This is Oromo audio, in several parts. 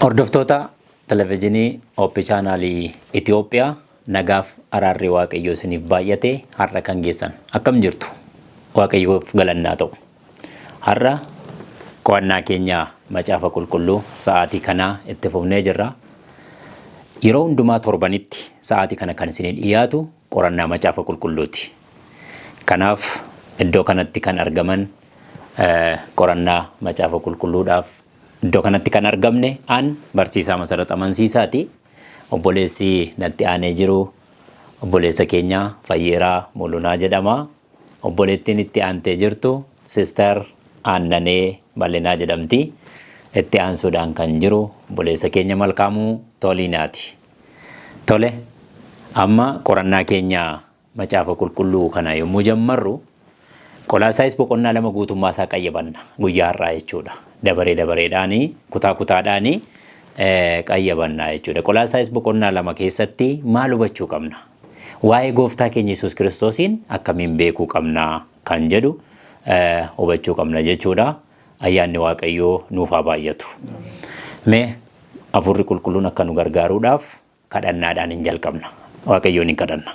Hordoftoota Televezyiinii Hope Chaanaalii Itiyoophiyaa, nagaaf araarri Waaqayyoo isiniif baay'ate. Har'a kan geessan akkam jirtu? Waaqayyoof galannaa ta'u. Har'a qo'annaa keenya Macaafa Qulqulluu sa'aatii kanaa itti fufnee jirra. Yeroo hundumaa torbanitti sa'aatii kana kan isinii dhiyaatu qorannaa Macaafa Qulqulluuti. Kanaaf iddoo kanatti kan argaman, qorannaa Macaafa Qulqulluudhaaf iddoo kanatti kan argamne, an barsiisaa Masarat Amansiisaati. Obboleessi natti aanee jiru obboleessa keenya Fayyeeraa Mulunaa jedhama. Obboleettiin itti aantee jirtu Sister Aannanee Bal'inaa jedhamti. Itti aansuudhaan kan jiru obboleessa keenya Malkaamuu Toliinaati. Tole, amma qorannaa keenya Macaafa Qulqulluu kana yommuu jammarru, Qolaasaayis boqonnaa 2 guutummaa isaa qayyabanna guyyaa har'aa jechuudha. Dabaree dabareedhaani, kutaa kutaadhaani qayyabanna jechuudha. Qolaasaayis boqonnaa 2 keessatti maal hubachuu qabna? Waa'ee gooftaa keenya Yesuus Kiristoosiin akkamiin beekuu qabna kan jedhu hubachuu qabna jechuudha. Ayyaanni Waaqayyoo nuuf haa baay'atu. Mee Hafuurri Qulqulluun akka nu gargaaruudhaaf kadhannaadhaan hin jalqabna. Waaqayyoon hin kadhanna.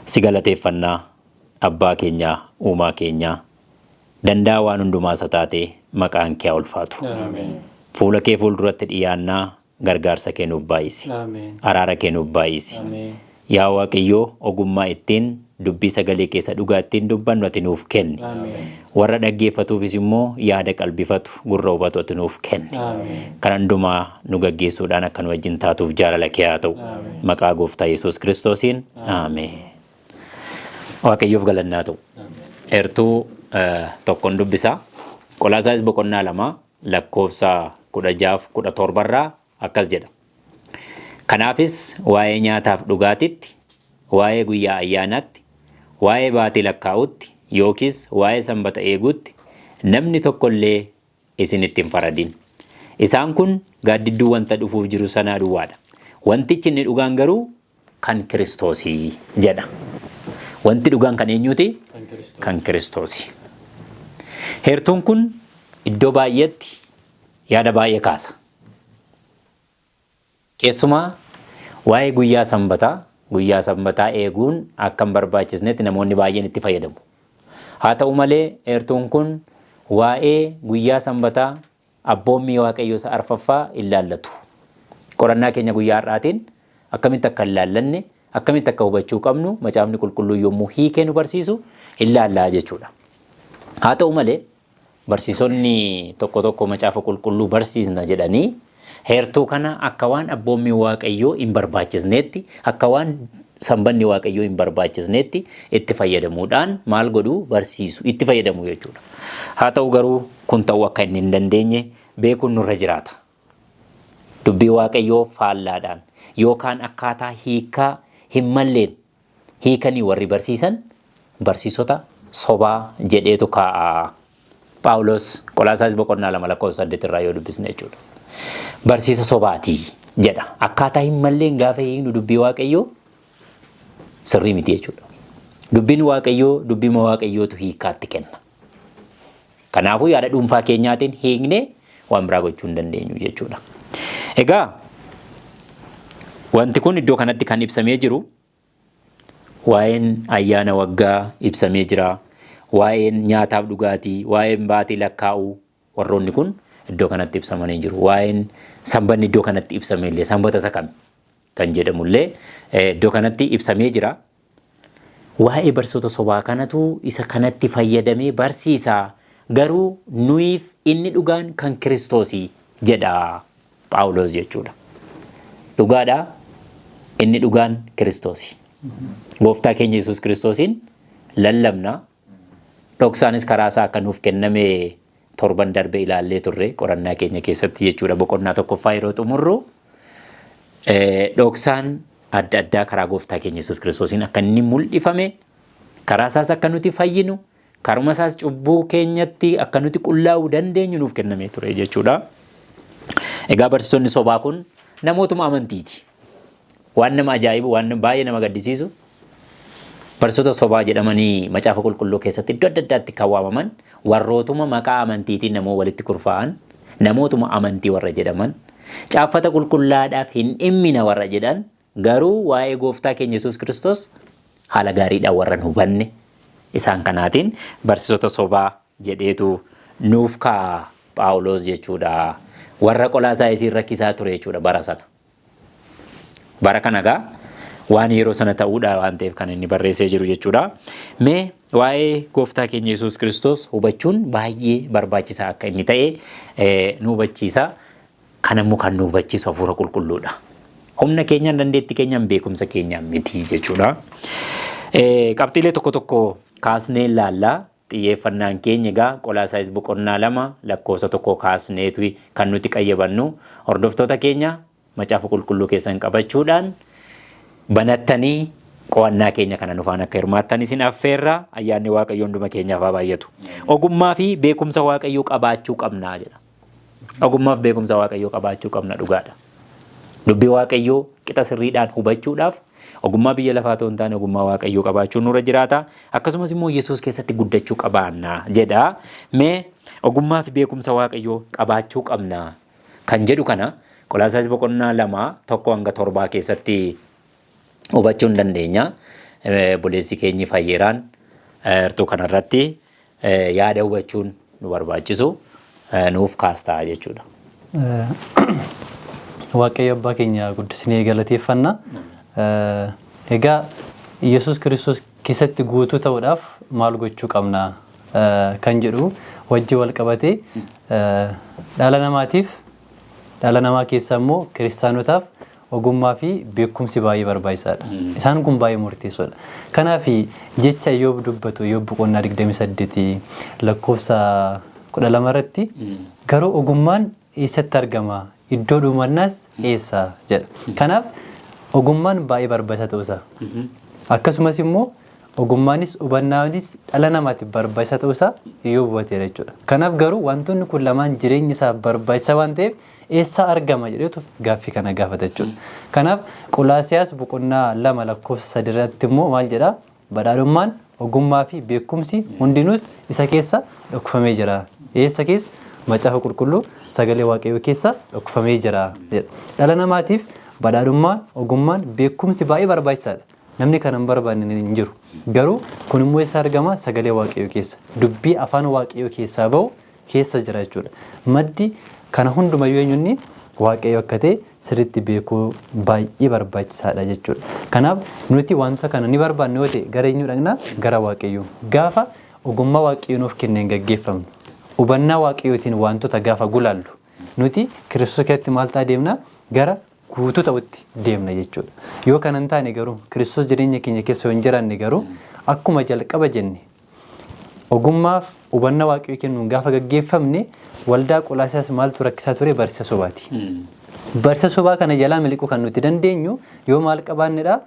Si galateeffannaa, abbaa keenyaa, uumaa keenyaa, danda'a waan hundumaa isa taate, maqaan kee haa ulfaatu. Fuula kee fuulduratti dhiyaannaa, gargaarsa kee nuuf baay'isi. Araara kee nuuf baay'isi. Yaa Waaqayyoo, ogummaa ittiin dubbii sagalee keessa dhugaa ittiin dubbannu ati nuuf kenni. Warra dhaggeeffatuufis immoo yaada qalbifatu, gurra hubatu ati nuuf kenni. Kan hundumaa nu gaggeessuudhaan akka nu wajjin taatuuf jaalala kee haa ta'u. Maqaa gooftaa Yesuus Kiristoosiin. Ameen. Waaqayyoof galannaa ta'u. Eertuu tokkoon dubbisa. Qolaasaayis boqonnaa 2 lakkoofsa 16 17 irraa akkas jedha. Kanaafis waa'ee nyaataaf dhugaatitti, waa'ee guyyaa ayyaanaatti, waa'ee baatii lakkaa'uutti yookiis waa'ee Sanbata eeguutti namni tokko illee isinitti hin faradin. Isaan kun gaaddidduu wanta dhufuuf jiru sanaa duwwaa dha. Wantichi inni dhugaan garuu kan Kiristoosii jedha. Wanti dhugaan kan eenyuuti? Kan Kiristoos. Kan Kiristoosi. Heertuun kun iddoo baay'eetti yaada baay'ee kaasa. Keessumaa waa'ee guyyaa Sanbataa, guyyaa Sanbataa eeguun akka hin barbaachisnetti namoonni baay'een itti fayyadamu. Haa ta'u malee, eertuun kun waa'ee guyyaa Sanbataa, abboommii Waaqayyoo isa arfaffaa hin laallatu. Qorannaa keenya guyyaa har'aatiin akkamitti akka hin laallanne, akkamitti akka hubachuu qabnu Macaafni Qulqulluun yommuu hiikee nu barsiisu hin laallaa jechuudha. Haa ta'u malee, barsiisonni tokko tokko Macaafa Qulqulluu barsiisna jedhanii heertuu kana akka waan abboommii Waaqayyoo hin barbaachisneetti, akka waan Sanbanni Waaqayyoo hin barbaachisneetti itti fayyadamuudhaan maal godhu? Barsiisu, itti fayyadamu jechuudha. Haa ta'u garuu, kun ta'uu akka inni hin dandeenye beekuun nurra jiraata. Dubbii Waaqayyoo faallaadhaan yookaan akkaataa hiikkaa hin malleen hiikanii warri barsiisan barsiisota sobaa jedheetu kaa'a. Phaawulos Qolaasaayis boqonnaa 2 lakkoofsa 8 irraa yoo dubbisne jechuudha. Barsiisa sobaati jedha. Akkaataa hin malleen gaafa hiiknu dubbii Waaqayyoo sirrii miti jechuudha. Dubbiin Waaqayyoo dubbiima Waaqayyootu hiikkaatti kenna. Kanaafuu yaada dhuunfaa keenyaatiin hiiknee waan biraa gochuu hin dandeenyu jechuudha. Egaa wanti kun iddoo kanatti kan ibsamee jiru, waa'een ayyaana waggaa ibsamee jira. Waa'een nyaataaf dhugaatii, waa'een baatii lakkaa'uu, warroonni kun iddoo kanatti ibsamanii jiru. Waa'een Sanbanni iddoo kanatti ibsame illee, Sanbata isa kami kan jedhamullee iddoo kanatti ibsamee jira. Waa'ee barsiisota sobaa kanatu isa kanatti fayyadamee barsiisa. Garuu nuyiif inni dhugaan kan Kiristoosii jedha Phaawulos jechuudha. Dhugaadha, inni dhugaan Kiristoosi. Gooftaa keenya Yesuus Kiristoosiin lallabna. Dhoksaanis karaa isaa akka nuuf kenname torban darbe ilaallee turre qorannaa keenya keessatti jechuudha. Boqonnaa tokkoffaa yeroo xumurru, dhoksaan adda addaa karaa gooftaa keenya Yesuus Kiristoosiin akka inni mul'ifame, karaa isaas akka nuti fayyinu, karuma isaas cubbuu keenyatti akka nuti qullaa'uu dandeenyu nuuf kennamee ture jechuudha. Egaa barsiisonni sobaa kun namootuma amantiiti. Waan nama ajaa'ibu, waan baay'ee nama gaddisiisu, barsiisota sobaa jedhamanii Macaafa Qulqulluu keessatti iddoo adda addaatti kan waamaman warrootuma maqaa amantiitiin namoota walitti kurfaa'an, Namootuma amantii warra jedhaman, caaffata qulqullaadhaaf hin dhimmina warra jedhan, garuu waa'ee gooftaa keenya Yesuus Kiristoos haala gaariidhaan warra hin hubanne isaan kanaatiin barsiisota sobaa jedheetu nuuf kaa'a Phaawulos jechuudha. Warra Qolaasaayisiin rakkisaa ture jechuudha bara sana. Bara kana egaa waan yeroo sana ta'uudha waan ta'eef kan inni barreessee jiru jechuudha. Mee waa'ee gooftaa keenya Yesuus Kiristoos hubachuun baay'ee barbaachisaa akka inni ta'e nu hubachiisa. Kan immoo kan nu hubachiisu hafuura qulqulluudha. Humna keenyaan, dandeettii keenyaan, beekumsa keenyaan miti jechuudha. Qabxiilee tokko tokko kaasnee ilaalla. Xiyyeeffannaan keenya egaa Qolaasaayis boqonnaa 2 lakkoofsa 1 kaasneetu kan nuti qayyabannu. Hordoftoota keenya Macaafa Qulqulluu keessan qabachuudhaan banattanii qo'annaa keenya kana nufaan akka hirmaattan isin affeerra. Ayyaanni Waaqayyoo hunduma keenyaaf haa baay'atu. Ogummaa fi beekumsa Waaqayyoo qabaachuu qabna jedha. Ogummaa fi beekumsa Waaqayyoo qabaachuu qabna dhugaadha. Dubbii Waaqayyoo qixa sirriidhaan hubachuudhaaf ogummaa biyya lafaa otoo hin taane ogummaa Waaqayyoo qabaachuun nurra jiraata. Akkasumas immoo Yesuus keessatti guddachuu qabaanna jedha. Mee ogummaa fi beekumsa Waaqayyoo qabaachuu qabna kan jedhu kana Qolaasaayis boqonnaa 2 1 hanga 7 keessatti hubachuu hin dandeenya. Obboleessi keenyi Fayyeeraan eertuu kanarratti yaada hubachuun nu barbaachisu nuuf kaastaa jechuudha. Waaqayyo abbaa keenya guddisnee galateeffanna. Egaa Yesuus Kiristoos keessatti guutuu ta'uudhaaf maal gochuu qabna kan jedhu wajji wal qabatee dhala namaatiif dhala namaa keessa immoo kiristaanotaaf ogummaa fi beekumsi baay'ee barbaachisaadha. Isaan kun baay'ee murteessoodha. Kanaaf jecha Iyyoob dubbatu Iyyoob boqonnaa 28 lakkoofsa 12 irratti garuu ogummaan eessatti argama? Iddoo dhumannaas eessa? jedha. Kanaaf ogummaan baay'ee barbaachisaa ta'uusaa. Akkasumas immoo Ogummaanis hubannaanis dhala namaatiif barbaachisaa ta'uu isaa Iyyoob hubateera jechuudha. Kanaaf garuu wantoonni kun lamaan jireenya isaaf barbaachisaa waan ta'eef eessaa argama jedheetu gaaffii kana gaafata jechuudha. Kanaaf Qolaasiyaas boqonnaa 2 lakkoofsa 3 irratti immoo maal jedha? Badhaadhummaan, ogummaa fi beekumsi hundinuus isa keessa dhokfamee jira. Eessa keessa? Macaafa Qulqulluu sagalee Waaqayyoo keessa dhokfamee jira jedha. Dhala namaatiif badhaadhummaan, ogummaan, beekumsi baay'ee barbaachisaadha. Namni kana hin barbaanne hin jiru. Garuu kun immoo eessa argama? Sagalee Waaqayyoo keessa. Dubbii afaan Waaqayyoo keessaa ba'u keessa jira jechuudha. Maddi kana hundumayyuu eenyunni Waaqayyo akka ta'e sirriitti beekuu baay'ee barbaachisaadha jechuudha. Kanaaf nuti wantoota kana ni barbaanne yoo ta'e gara eenyuu dhaqna? Gara Waaqayyoo. Gaafa ogummaa Waaqayyoo nuuf kenneen gaggeeffamnu, hubannaa Waaqayyootiin wantoota gaafa gulaallu, nuti Kiristoos keessatti maal ta'aa deemna? Gara guutuu ta'utti deemna jechuudha. Yoo kana hin taane garuu Kiristoos jireenya keenya keessa yoo hin jiraanne garuu akkuma jalqaba jenne ogummaaf hubannaa Waaqayyo kennuun gaafa gaggeeffamne waldaa Qolaasiyaas maaltu rakkisaa ture barsiisa sobaati. Barsiisa sobaa kana jalaa miliquu kan nuti dandeenyu yoo maal qabaannedha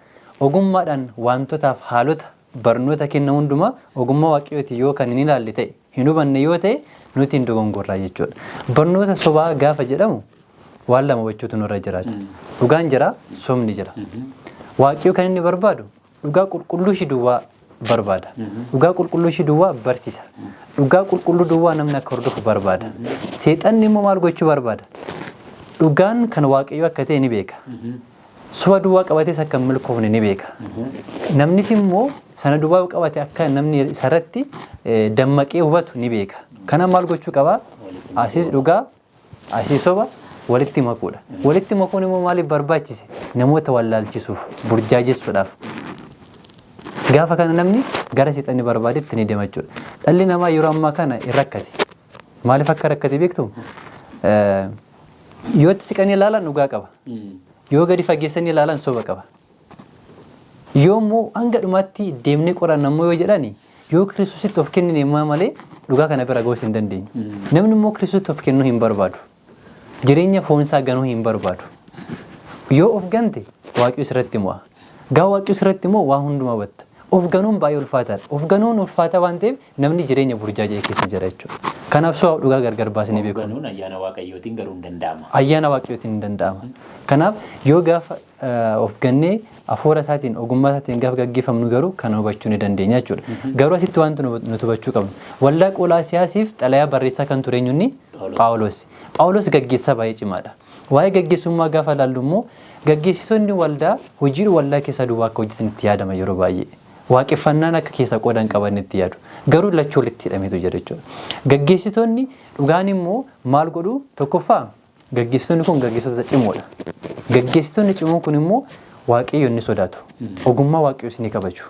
ogummaadhaan wantotaaf haalota barnoota kenna hundumaa ogummaa Waaqayyooti yoo kan hin ilaalle ta'e hin hubanne yoo ta'e nuti hin dogongorraa jechuudha. Barnoota sobaa gaafa jedhamu waan lama hubachuutu nurra jiraata. Dhugaan jira, sobni jira. Waaqayyo kan inni barbaadu dhugaa qulqulluu ishii duwwaa barbaada. Dhugaa qulqulluu ishii duwwaa barsiisa. Dhugaa qulqulluu duwwaa namni akka hordofu barbaada. Seexanni immoo maal gochuu barbaada? Dhugaan kan Waaqayyo akka ta'e ni beeka. Soba duwwaa qabatees akka hin milkoofne ni beeka. Namnis immoo sana duwwaa qabate akka namni isarratti dammaqee hubatu ni beeka. Kanaaf maal gochuu qaba? Asiis dhugaa, asii soba walitti makuudha. Walitti makuun immoo maaliif barbaachise? Namoota wallaalchisuuf, burjaajessuudhaaf. Gaafa kana namni gara seexanni barbaadetti ni deema jechuudha. Dhalli namaa yeroo ammaa kana hin rakkate. Maaliif akka rakkate beektu? Yoo itti siqanii ilaalan dhugaa qaba. Yoo gadi fageessanii ilaalan soba qaba. Yoo immoo hanga dhumaatti deemnee qoranna immoo yoo jedhani yoo Kiristoositti of kennine immoo malee dhugaa kana bira ga'uus hin dandeenyu. Namni immoo Kiristoositti of kennuu hin barbaadu. Jireenya foonsaa ganuu hin barbaadu. Yoo of gante Waaqayyo sirratti mo'a. Gaafa Waaqayyo sirratti mo'u waa hundumaa hubatta. Of ganuun baay'ee ulfaataadha. Of ganuun ulfaataa waan ta'eef namni jireenya burjaaja'e keessa jira jechuudha. Kanaaf sobaaf dhugaa gargar baasnee beekuu. Ganuun ayyaana Waaqayyootiin garuu hin danda'ama. Ayyaana Waaqayyootiin hin danda'ama. Kanaaf yoo gaafa of gannee hafuura isaatiin ogummaa isaatiin gaafa gaggeeffamnu garuu kana hubachuu ni dandeenya jechuudha. Garuu asitti wanti nuti hubachuu qabnu waldaa Qolaasiyaasiif xalayaa barreessaa kan ture eenyunni? Phaawulos. Phaawulos gaggeessaa baay'ee cimaadha. Waa'ee gaggeessummaa gaafa ilaallu immoo gaggeessitoonni waldaa hojii waldaa keessaa duwwaa akka hojjetan itti yaadama yeroo baay'ee. Waaqeffannaan akka keessa qooda hin qaban itti yaadu. Garuu lachuu walitti hidhameetu jira jechuudha. Gaggeessitoonni dhugaan immoo maal godhu? Tokkoffaa gaggeessitoonni kun gaggeessitoota cimoodha. Gaggeessitoonni cimoon kun immoo Waaqayyoon ni sodaatu. Ogummaa Waaqayyoos ni kabaju.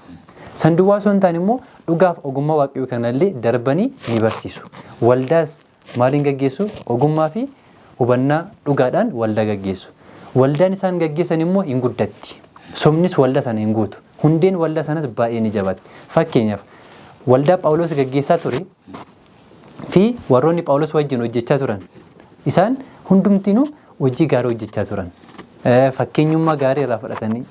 San duwwaa osoo hin taane immoo dhugaaf ogummaa Waaqayyoo kanallee darbanii ni barsiisu. Waldaas maaliin gaggeessu? Ogummaa fi hubannaa dhugaadhaan waldaa gaggeessu. Waldaan isaan gaggeessan immoo hin guddatti. Sobnis waldaa sana hin guutu. Hundeen waldaa sanas baay'ee ni jabaatti. Fakkeenyaaf waldaa Phaawulos gaggeessaa ture fi warroonni Phaawulos wajjin hojjechaa turan isaan hundumtinuu hojii gaarii hojjechaa turan. Fakkeenyummaa gaarii irraa fudhatanii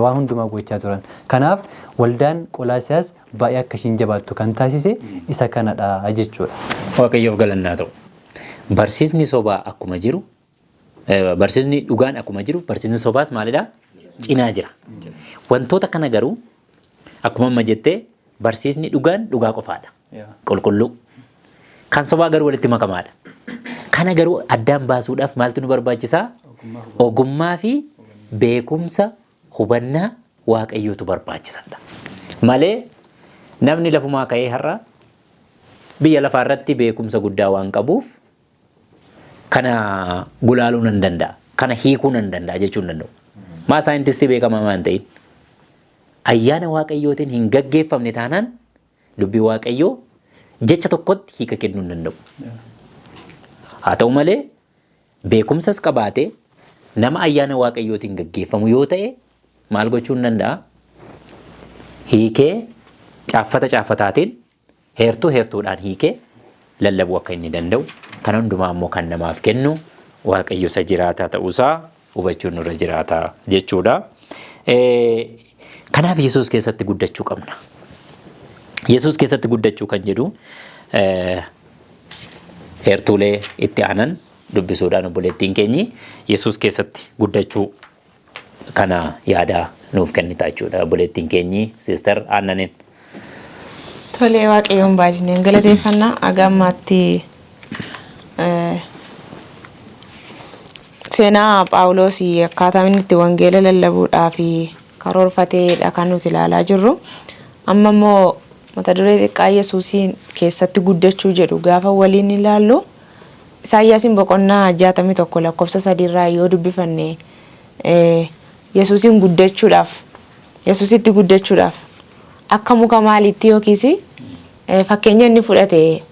waan hundumaa gochaa turan. Kanaaf waldaan Qolaasiyaas baay'ee akka ishiin jabaattu kan taasise isa kanadha jechuudha. Waaqayyoof galannaa ta'u. Barsiisni sobaa akkuma jiru, barsiisni dhugaan akkuma jiru, barsiisni sobaas maalidha? Cinaa jira. Wantoota kana garuu akkuma amma jettee barsiisni dhugaan dhugaa qofaadha. Qulqulluu. Kan sobaa garuu walitti makamaadha. Kana garuu addaan baasuudhaaf maaltu nu barbaachisaa? Ogummaa fi beekumsa hubannaa Waaqayyootu barbaachisaadha. Malee namni lafumaa ka'ee har'a biyya lafaa irratti beekumsa guddaa waan qabuuf kana gulaaluu nan danda'a, kana hiikuu nan danda'a jechuu hin danda'u. Maa saayintistii beekamaa waan ta'in ayyaana Waaqayyootiin hin gaggeeffamne taanaan dubbii Waaqayyoo jecha tokkotti hiika kennuu hin danda'u. Haa ta'u malee beekumsas qabaatee nama ayyaana Waaqayyootiin gaggeeffamu yoo ta'e maal gochuu hin danda'a? Hiikee caaffata caaffataatiin heertuu heertuudhaan hiikee lallabuu akka inni danda'u kana hundumaa immoo kan namaaf kennu Waaqayyo isa jiraataa ta'uusaa hubachuun nurra jiraata jechuudha. Kanaaf Yesuus keessatti guddachuu qabna. Yesuus keessatti guddachuu kan jedhu heertuulee itti aanan dubbisuudhaan obboleettiin keenyi Yesuus keessatti guddachuu kana yaada nuuf kennita jechuudha. Obboleettiin keenyi Sister Aannaniin. Tolee, Waaqayyoon baay'isneen galateeffannaa. Haga ammaatti seenaa Phaawulos akkaataa inni itti wangeela lallabuudhaaf karoorfateedha kan nuti ilaalaa jirru. Amma immoo mata duree xiqqaa Yesuusiin keessatti guddachuu jedhu gaafa waliin ilaallu, Isaayyaasiin boqonnaa 61 lakkoofsa 3 irraa yoo dubbifanne, Yesuusiin guddachuudhaaf, Yesuusitti guddachuudhaaf akka muka maaliitti yookiis fakkeenya inni fudhate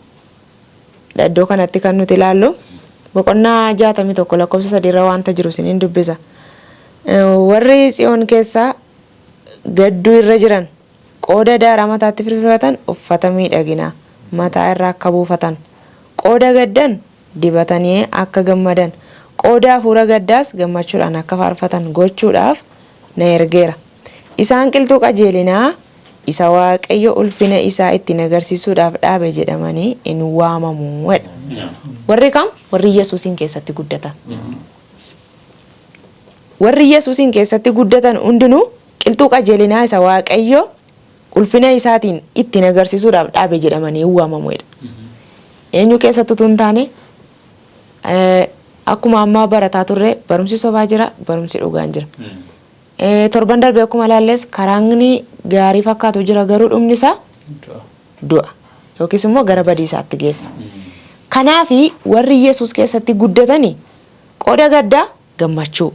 iddoo kanatti kan nuti ilaallu boqonnaa 61 lakkoofsa 3 irra wanta jiru isiniin dubbisa. Warri Tsiyoon keessa gadduu irra jiran qooda daaraa mataatti firfirfatan uffata miidhaginaa mataa irra akka buufatan, qooda gaddan dibatanii akka gammadan, qooda hafuura gaddaas gammachuudhaan akka faarfatan gochuudhaaf na ergeera. Isaan qilxuu qajeelinaa isa Waaqayyo ulfina isaa ittiin agarsiisuudhaaf dhaabe jedhamanii in waamamu jedha. Warri kam? Warri Yesuusiin keessatti guddatan. Warri Yesuusiin keessatti guddatan hundinuu qilxuu qajeelinaa isa Waaqayyo ulfina isaatiin ittiin agarsiisuudhaaf dhaabe jedhamanii in waamamu jedha. Eenyu keessatti utuu hin taane, akkuma ammaa barataa turre, barumsi sobaa jira, barumsi dhugaan jira. Torban darbe akkuma ilaalles karaanni gaarii fakkaatu jira, garuu dhumni isaa du'a yookiis immoo gara badiisaatti geessa. Kanaaf warri Yesuus keessatti guddatani qooda gaddaa gammachuu,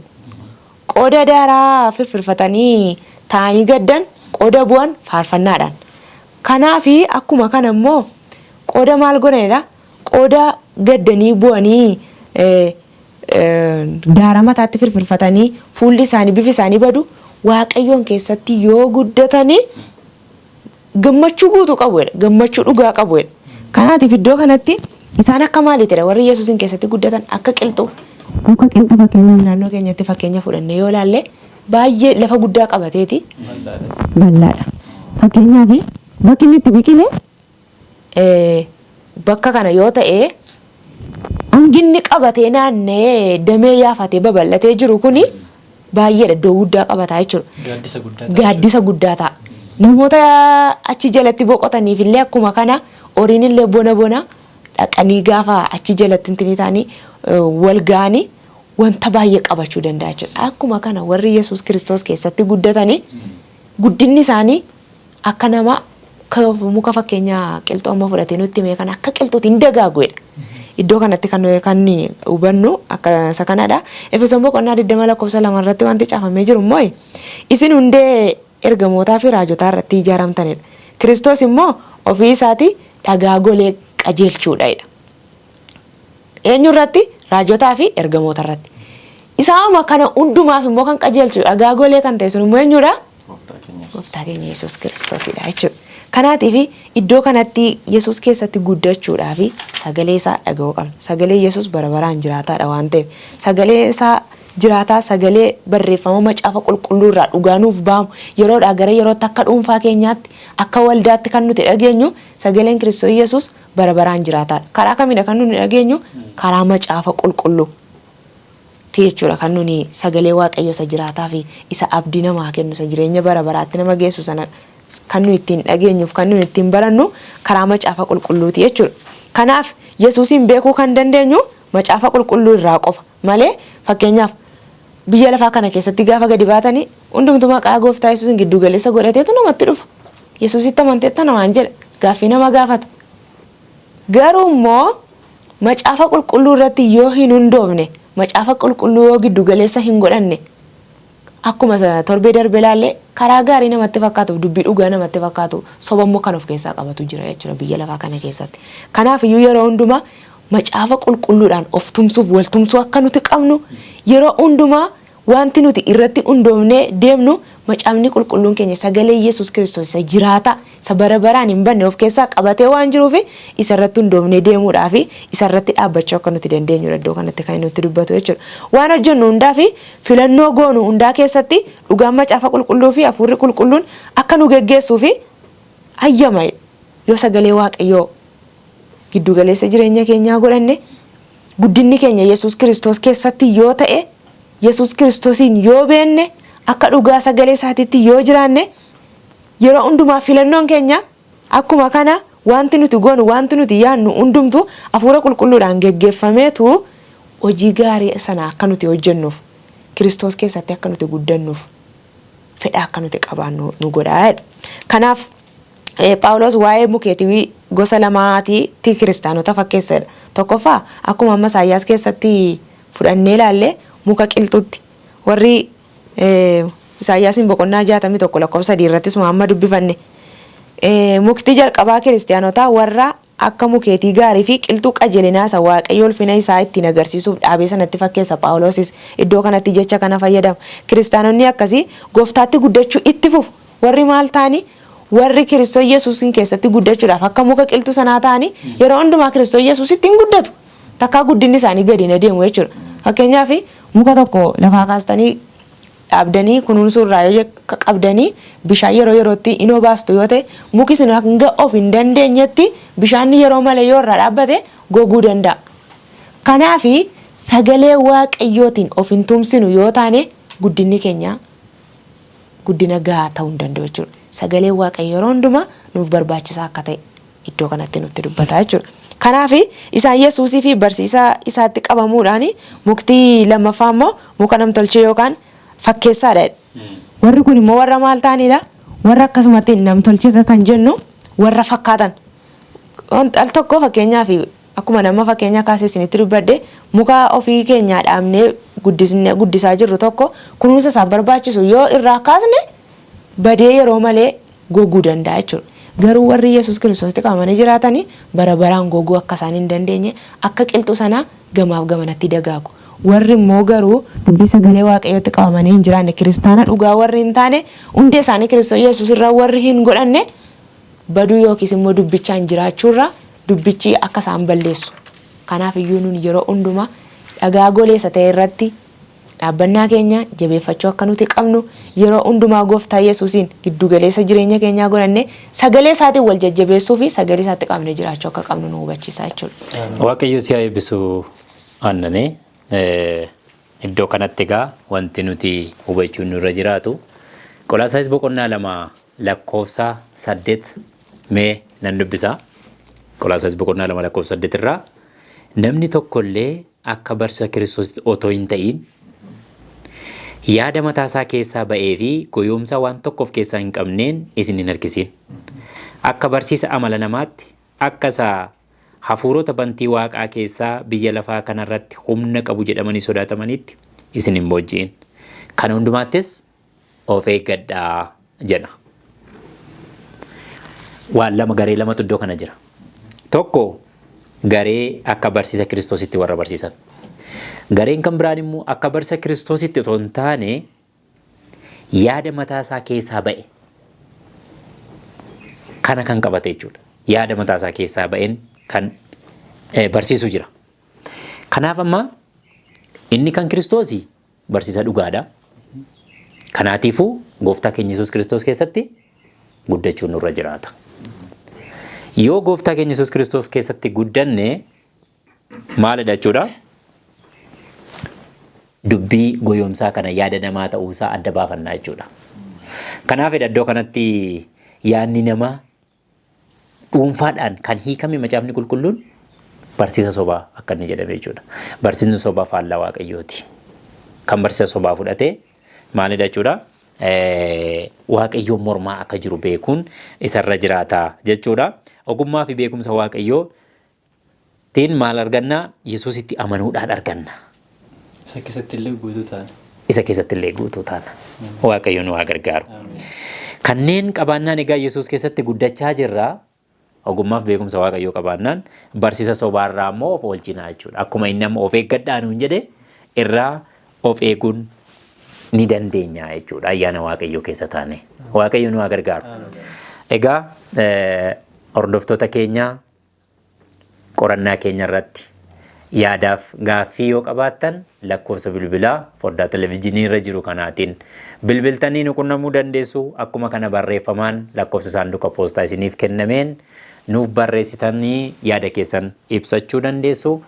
qooda daaraa firfirfatanii taa'anii gaddan qooda bu'an faarfannaadhaan. Kanaaf akkuma kana immoo qooda maal godhanidha? Qooda gaddanii bu'anii daara mataatti firfirfatanii fuulli isaanii bifi isaanii badu, Waaqayyoon keessatti yoo guddatanii gammachuu guutuu qabu jedha. Gammachuu dhugaa qabu jedha. Kanaatiif iddoo kanatti isaan akka maaliitidha? Warri Yesuusin keessatti guddatan akka qilxuu. Muka qilxuu fakkeenyaaf naannoo keenyatti fakkeenya fudhannee yoo ilaalle baay'ee lafa guddaa qabateeti. Bal'aadha. Fakkeenyaaf bakki inni itti biqile bakka kana yoo ta'e hanginni qabatee naanna'ee damee yaafatee babal'atee jiru kuni baay'eedha, iddoo guddaa qabataa jechuudha. Gaaddisa guddaa ta'a. Gaaddisa guddaa ta'a. Namoota achi jalatti boqotaniif illee akkuma kana horiin illee bona bona dhaqanii gaafa achi jalatti intini ta'anii wal ga'anii wanta baay'ee qabachuu danda'a jechuudha. Akkuma kana warri Yesuus Kiristoos keessatti guddatanii guddinni isaanii akka nama muka fakkeenya qilxuu amma fudhatee nutti himee kana akka qilxuutti hin dagaaguedha. Iddoo kanatti kan kan hubannu akka isa kanadha. Efesoon boqonnaa 20 lakkoofsa 2 irratti wanti caafamee jiru immoo isin hundee ergamootaa fi raajotaa irratti ijaaramtanidha. Kiristoos immoo ofii isaatii dhagaa golee qajeelchuudha jedha. Eenyu irratti? Raajotaa fi ergamoota irratti. Isaama kana hundumaaf immoo kan qajeelchu dhagaa golee kan ta'e sun immoo eenyudha? Gooftaa keenya Yesuus Kiristoosidha jechuudha. Kanaatiif iddoo kanatti Yesuus keessatti guddachuudhaaf sagalee isaa dhaga'uu qabna. Sagalee Yesuus bara baraan jiraataadha waan ta'eef sagalee isaa jiraataa, sagalee barreeffama macaafa qulqulluu irraa dhugaa nuuf ba'amu yeroodhaa gara yerootti akka dhuunfaa keenyaatti akka waldaatti kan nuti dhageenyu sagaleen Kiristoos Yesuus bara baraan jiraataadha. Karaa kamidha kan nuti dhageenyu? Karaa macaafa qulqulluu ti jechuudha kan nuni sagalee Waaqayyo isa jiraataa fi isa abdii namaa kennu, isa jireenya bara baraatti nama geessu sana kan nuyi ittiin dhageenyuuf kan nuyi ittiin barannu karaa macaafa qulqulluuti jechuudha. Kanaaf Yesuusiin beekuu kan dandeenyu macaafa qulqulluu irraa qofa malee, fakkeenyaaf biyya lafaa kana keessatti gaafa gadi baatanii hundumtu maqaa gooftaa Yesuusin giddu galeessa godhateetu namatti dhufa. Yesuusitti amanteetta namaan jedha, gaaffii nama gaafata. Garuu immoo macaafa qulqulluu irratti yoo hin hundoofne, macaafa qulqulluu yoo giddu galeessa hin godhanne, akkuma torbee darbe ilaalle karaa gaarii namatti fakkaatuuf dubbii dhugaa namatti fakkaatu soba immoo kan of keessaa qabatu jira jechuudha biyya lafaa kana keessatti. Kanaaf iyyuu yeroo hundumaa macaafa qulqulluudhaan of tumsuuf wal tumsuu akka nuti qabnu, yeroo hundumaa wanti nuti irratti hundoofnee deemnu macaafni qulqulluun keenya sagalee Yesuus Kiristoos isa jiraataa, isa bara baraan hin badne of keessaa qabatee waan jiruuf isa irratti hundoofnee deemuudhaa fi isa irratti dhaabbachuu akka nuti dandeenyudha iddoo kanatti kan nutti dubbatu jechuudha. Waan hojjennu hundaa fi filannoo goonu hundaa keessatti dhugaan macaafa qulqulluu fi hafuurri qulqulluun akka nu geggeessuu fi hayyama. Yoo sagalee Waaqayyoo giddugaleessa jireenya keenyaa godhanne, guddinni keenya Yesuus Kiristoos keessatti yoo ta'e, Yesuus Kiristoosiin yoo beenne, akka dhugaa sagalee isaatiitti yoo jiraanne, yeroo hundumaa filannoon keenya akkuma kana wanti nuti goonu, wanti nuti yaadnu hundumtu hafuura qulqulluudhaan geggeeffameetu hojii gaarii sana akka nuti hojjennuuf, Kiristoos keessatti akka nuti guddannuuf fedha akka nuti qabaannu nu godha. Kanaaf Phaawulos waa'ee mukeetii gosa lamaatiitti kiristaanota fakkeessedha. Tokkoffaa akkuma amma Isaayyaas keessatti fudhannee ilaalle muka qilxutti. Warri Isaayyaasiin boqonnaa 61 lakkoofsa 3 irrattis amma dubbifanne. Mukti jalqabaa kiristaanotaa warra akka mukeetii gaarii fi qilxuu qajeelinaa isa Waaqayyo ulfina isaa ittiin agarsiisuuf dhaabee sanatti fakkeessa. Phaawulosis iddoo kanatti jecha kana fayyadama. Kiristaanonni akkasii gooftaatti guddachuu itti fufu. Warri maal ta'anii? Warri Kiristoos Yesuusin keessatti guddachuudhaaf akka muka qilxuu sanaa ta'anii yeroo hundumaa Kiristoos Yesuusitti hin guddatu. Takkaa guddinni isaanii gadi hin adeemu jechuudha. Fakkeenyaaf muka tokko lafaa kaastanii dhaabdanii kunuunsuu irraa yoo qabdanii bishaan yeroo yerootti hin obaastu yoo ta'e, muki sun hanga of hin dandeenyetti bishaan yeroo malee yoo irraa dhaabbate goguu danda'a. Kanaaf sagalee Waaqayyootiin of hin tumsinu yoo taane guddinni keenya guddina gahaa ta'uu hin danda'u jechuudha. Sagaleen Waaqayyoo yeroo hundumaa nuuf barbaachisaa akka ta'e iddoo kanatti nutti dubbata jechuudha. Kanaaf isaan Yesuusii fi barsiisaa isaatti qabamuudhaan, mukti lammaffaa immoo muka namtolchee yookaan fakkeessaadha. Warri kun immoo warra maal ta'anidha? Warra akkasumatti namtolchee kan jennu warra fakkaatan. Al tokko fakkeenyaaf akkuma nama fakkeenya kaasee isinitti dubbadde, muka ofii keenyaa dhaabnee guddisaa jirru tokko kunuunsa isaaf barbaachisu yoo irraa kaasne badee yeroo malee goguu danda'a jechuudha. Garuu warri Yesuus Kiristoositti qabamanii jiraatanii bara baraan goguu akka isaan hin dandeenye akka qilxuu sanaa gamaaf gamanatti dagaagu. Warri immoo garuu dubbii sagalee Waaqayyootti qabamanii hin jiraanne, kiristaana dhugaa warri hin taane, hundee isaanii Kiristoos Yesuus irraa warri hin godhanne baduu yookiis immoo dubbichaan jiraachuurraa dubbichi akka isaan balleessu. Kanaaf iyyuu nun yeroo hundumaa dhagaa goleessa ta'e irratti Dhaabbannaa keenya jabeeffachuu akka nuti qabnu yeroo hundumaa gooftaa Yesuusiin giddugaleessa jireenya keenyaa godhannee sagalee isaatiin wal jajjabeessuu fi sagalee isaatti qabnee jiraachuu akka qabnu nu hubachiisa jechuudha. Waaqayyo si haa eebbisu Aannanee. Iddoo kanatti egaa wanti nuti hubachuun nurra jiraatu Qolaasaayis boqonnaa 2 lakkoofsa 8 mee nan dubbisa. Qolaasaayis boqonnaa 2 lakkoofsa 8 irraa namni tokko illee akka barsiisa Kiristoositti otoo hin ta'iin yaada mataa isaa keessaa ba'ee fi goyoomsaa waan tokko of keessaa hin qabneen isin hin harkisiin. Akka barsiisa amala namaatti, akka isa hafuurota bantii waaqaa keessaa biyya lafaa kana irratti humna qabu jedhamanii sodaatamaniitti isin hin boojji'in. Kana hundumaattis of eeggadhaa jedha. Waan lama garee lamatu iddoo kana jira. Tokko garee akka barsiisa Kiristoositti warra barsiisan. Gareen kan biraan immoo akka barsiisa Kiristoositti otoo hin taane yaada mataa isaa keessaa ba'e kana kan qabate jechuudha. Yaada mataa isaa keessaa ba'een kan barsiisu jira. Kanaaf amma inni kan Kiristoosii barsiisa dhugaadha. Kanaatiifuu gooftaa keenya Yesuus Kiristoos keessatti guddachuun nurra jiraata. Yoo gooftaa keenya Yesuus Kiristoos keessatti guddanne maalidha jechuudha? Dubbii goyoomsaa kana yaada namaa ta'uusaa adda baafannaa jechuudha. Kanaafidha iddoo kanatti yaadni namaa dhuunfaadhaan kan hiikame macaafni qulqulluun barsiisa sobaa akka inni jedhame jechuudha. Barsiisni sobaa faallaa waaqayyooti. Kan barsiisa sobaa fudhate maalidha jechuudha? Waaqayyoon mormaa akka jiru beekuun isarra jiraata jechuudha. Ogummaa fi beekumsa waaqayyoo tiin maal arganna? Yesuusitti amanuudhaan arganna. Isa keessatti illee guutuu taana. Isa keessatti illee guutuu taana. Waaqayyo nu haa gargaaru. Kanneen qabaannaan egaa Yesuus keessatti guddachaa jirra. Ogummaaf beekumsa Waaqayyoo qabaannaan barsiisa sobaarraa immoo of oolchina jechuudha. Akkuma inni amma of eeggadhaa nuun jedhe irraa of eeguun ni dandeenya jechuudha. Ayyaana Waaqayyoo keessa taane. Waaqayyo nu haa gargaaru. Egaa hordoftoota keenyaa Qorannaa keenya irratti yaadaaf gaaffii yoo qabaattan lakkoofsa bilbilaa foddaa televijinii irra jiru kanaatiin bilbiltanii nu qunnamuu dandeessu. Akkuma kana barreeffamaan lakkoofsa saanduqa poostaa isiniif kennameen nuuf barreessitanii yaada keessan ibsachuu dandeessu.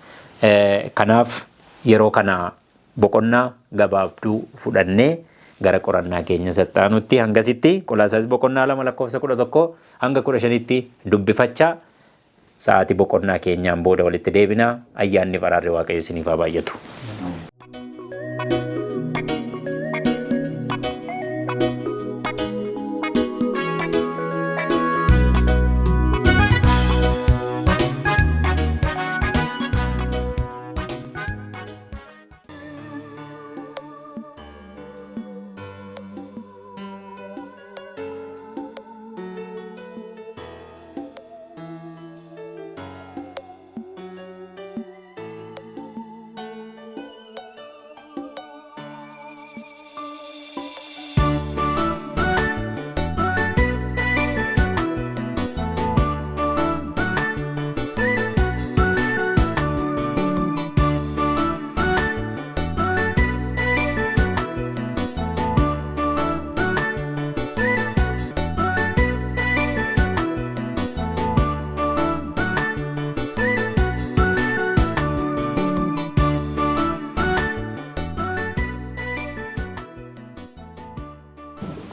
Kanaaf yeroo kana boqonnaa gabaabduu fudhannee gara qorannaa keenya isa itti aanutti hangasitti Qolaasaayis boqonnaa 2 lakkoofsa 11 hanga 15tti dubbifachaa sa'aatii boqonnaa keenyaan booda walitti deebina. Ayyaanni fi araarri Waaqayyo isiniif haa baay'atu.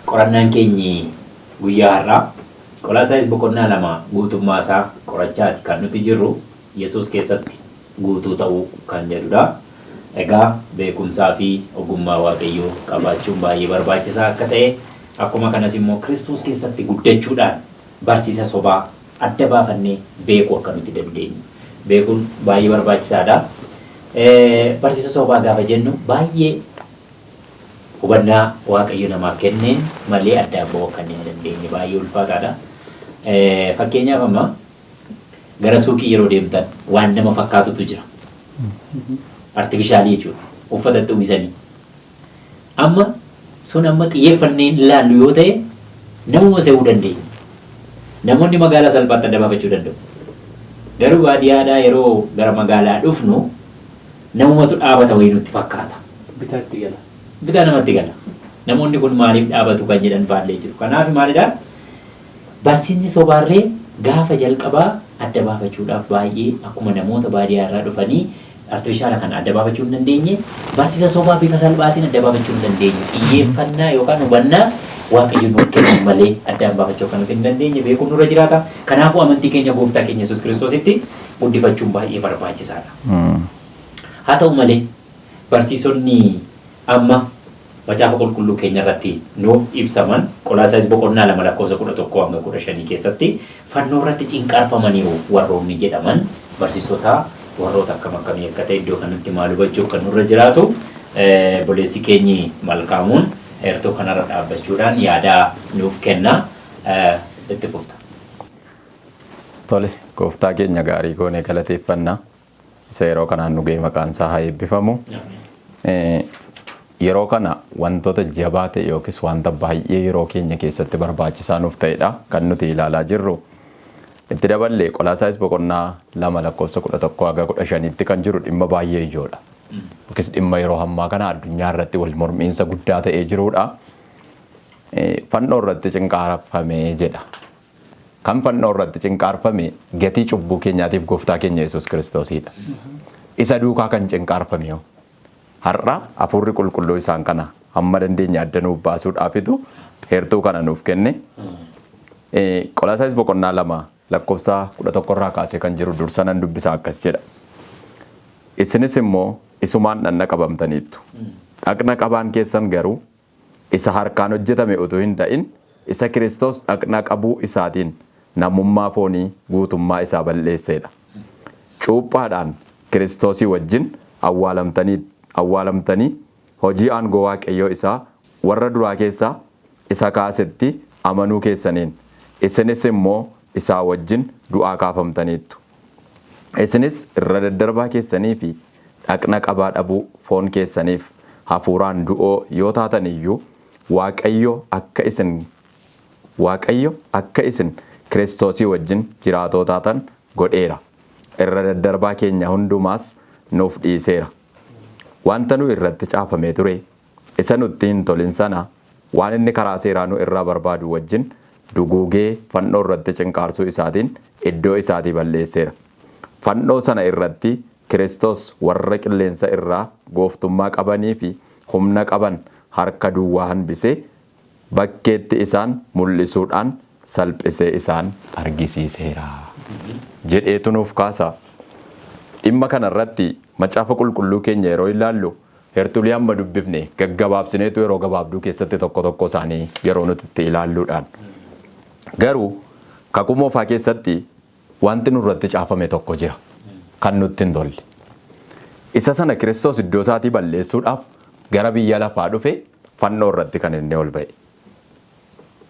Qorannaan keenyi guyyaa har'aa Qolaasaayis boqonnaa 2 guutummaa isaa qorachaati kan nuti jirru Yesuus keessatti guutuu ta'uu kan jedhudha. Egaa beekumsaa fi ogummaa Waaqayyoo qabaachuun baay'ee barbaachisaa akka ta'e akkuma kanas immoo Kiristoos keessatti guddachuudhaan barsiisa sobaa adda baafannee beekuu akka nuti dandeenyu beekuun baay'ee barbaachisaadha. Barsiisa sobaa gaafa jennu baay'ee hubannaa Waaqayyo namaaf kenneen malee addaan ba'uu akka inni hin dandeenye baay'ee ulfaataadha. Fakkeenyaaf amma gara suuqii yeroo deemtan waan nama fakkaatutu jira. Artifishaalii jechuudha. Uffata itti uwwisanii. Amma sun amma xiyyeeffannee hin ilaallu yoo ta'e namuma se'uu dandeenya. Namoonni magaalaa salphaatti adda baafachuu danda'u. Garuu baadiyyaadhaa yeroo gara magaalaa dhufnu namumatu dhaabata wayii nutti fakkaata. Bitaatti gala. Bitaa namatti gala. Namoonni kun maaliif dhaabatu kan jedhan faallee jiru. Kanaaf maalidhaa? Barsiisni sobaarree gaafa jalqabaa adda baafachuudhaaf baay'ee akkuma namoota baadiyyaa irraa dhufanii artifishaala kana adda baafachuu hin dandeenye, barsiisa sobaa bifa salphaatiin adda baafachuu hin dandeenye. Xiyyeeffannaa yookaan hubannaa Waaqayyo nuuf kennu malee addaan baafachuu akka nuti hin dandeenye beekuun nurra jiraata. Kanaafuu amantii keenya gooftaa keenya Yesuus Kiristoositti guddifachuun baay'ee barbaachisaadha. Haa ta'u malee barsiisonni amma Macaafa Qulqulluu keenya irratti nuuf ibsaman Qolaasaayis boqonnaa 2 lakkoofsa 11 hanga 15 keessatti fannoo irratti cinqaarfamaniiru warroonni jedhaman barsiisota warroota akkam akkamii akka ta'e iddoo kanatti maal hubachuu akka nurra jiraatu obboleessi keenyi Malkaamuun heertuu kanarra dhaabbachuudhaan yaada nuuf kenna. Itti fufta. Tole, gooftaa keenya gaarii goonee galateeffanna. Isa yeroo kanaan nu ga'e maqaan isaa haa eebbifamu. Yeroo kana wantoota jabaa ta'e yookiis wanta baay'ee yeroo keenya keessatti barbaachisaa nuuf ta'edha kan nuti ilaalaa jirru. Itti daballee Qolaasaayis boqonnaa 2 lakkoofsa 11 haga 15tti kan jiru dhimma baay'ee ijoodha. Yookiis dhimma yeroo ammaa kana addunyaa irratti wal mormiinsa guddaa ta'ee jirudha. Fannoo irratti cinqaarfame jedha. Kan fannoo irratti cinqaarfame gatii cubbuu keenyaatiif gooftaa keenya Yesuus Kiristoosiidha. Isa duukaa kan cinqaarfame hoo? Har'a hafuurri qulqulluu isaan kana hamma dandeenye adda nuuf baasuudhaafitu heertuu kana nuuf kenne. Qolaasaayis boqonnaa 2 lakkoofsa 11 irraa kaasee kan jiru dursa nan dubbisa akkas jedha. Isinis immoo isumaan dhaqna qabamtaniittu. Dhaqna qabaan keessan garuu isa harkaan hojjetame utuu hin ta'in isa Kiristoos dhaqna qabuu isaatiin namummaa foonii guutummaa isaa balleesseedha. Cuuphaadhaan Kiristoosii wajjin awwaalamtanii hojii aangoo Waaqayyoo isaa warra duraa keessaa isa kaasetti amanuu keessaniin isinis immoo isaa wajjin du'aa kaafamtaniittu. Isinis irra daddarbaa keessanii fi dhaqna qabaa dhabuu foon keessaniif hafuuraan du'oo yoo taatan iyyuu, Waaqayyo akka isin Waaqayyo akka isin Kiristoosii wajjin jiraatoo taatan godheera. Irra daddarbaa keenya hundumaas nuuf dhiiseera. Wanta nu irratti caafamee ture, isa nutti hin tolin sana waan inni karaa seeraa nu irraa barbaadu wajjin duguugee fannoo irratti cinqaarsuu isaatiin iddoo isaatii balleesseera. Fannoo sana irratti Kiristoos warra qilleensa irraa gooftummaa qabanii fi humna qaban harka duwwaa hanbisee, bakkeetti isaan mul'isuudhaan salphisee isaan argisiiseera. Jedheetu nuuf kaasa. Dhimma kana irratti Macaafa Qulqulluu keenya yeroo ilaallu heertulii amma dubbifne gaggabaabsineetu yeroo gabaabduu keessatti tokko tokko isaanii yeroo nuti itti ilaalluudhaan. Garuu Kakuu Moofaa keessatti wanti nurratti caafame tokko jira kan nutti hin tolle. Isa sana Kiristoos iddoo isaatii balleessuudhaaf gara biyya lafaa dhufe fannoo irratti kan inni ol ba'e.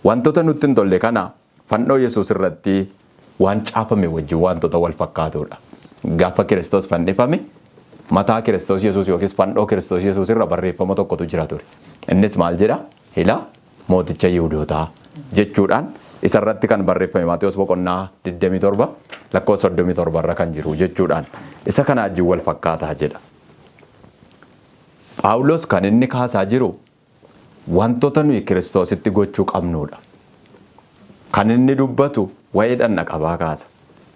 Wantoota nutti hin tolle kana fannoo Yesuus irratti waan caafame wajjin wantoota wal fakkaatuudha. Gaafa Kiristoos fannifame mataa Kiristoos Yesuus yookiis fannoo Kiristoos Yesuus irra barreeffama tokkotu jira ture. Innis maal jedha? Hila mooticha Yihudootaa jechuudhaan isa irratti kan barreeffame Maatewos boqonnaa 27 lakkoofsa 37 irra kan jiru jechuudhaan isa kana wajjin wal fakkaataa jedha. Phaawulos kan inni kaasaa jiru wantoota nuyi Kiristoositti gochuu qabnuudha. Kan inni dubbatu waa'ee dhaqna qabaa kaasa.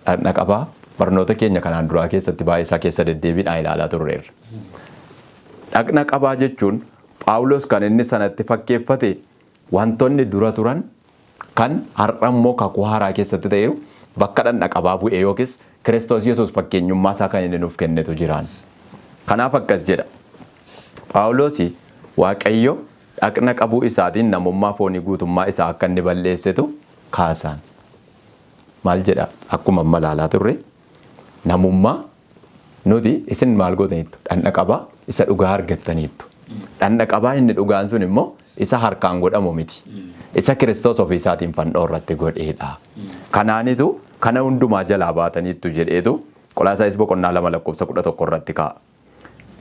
Dhaqna qabaa barnoota keenya kanaan duraa keessatti baay'ee isaa keessa deddeebiidhaan ilaalaa turreerra. Dhaqna qabaa jechuun Phaawulos kan inni sanatti fakkeeffate wantoonni dura turan kan har'a immoo kakuu haaraa keessatti ta'eeru bakka dhaqna qabaa bu'ee yookiis Kiristoos Yesuus fakkeenyummaa isaa kan inni nuuf kennetu jiraan. Kanaaf akkas jedha. Phaawulos Waaqayyo dhaqna qabuu isaatiin namummaa foonii guutummaa isaa akka inni balleessetu kaasaan. Maal jedha? Akkuma amma ilaalaa turre namummaa nuti isin maal gootaniittu? Dhaqna qabaa isa dhugaa argattaniittu. Dhaqna qabaa inni dhugaan sun immoo isa harkaan godhamu miti. Isa Kiristoos ofii isaatiin fannoo irratti godheedha. Kanaanitu kana hundumaa jalaa baataniittu jedheetu Qolaasaayis boqonnaa 2 lakkoofsa 11 irratti kaa'a.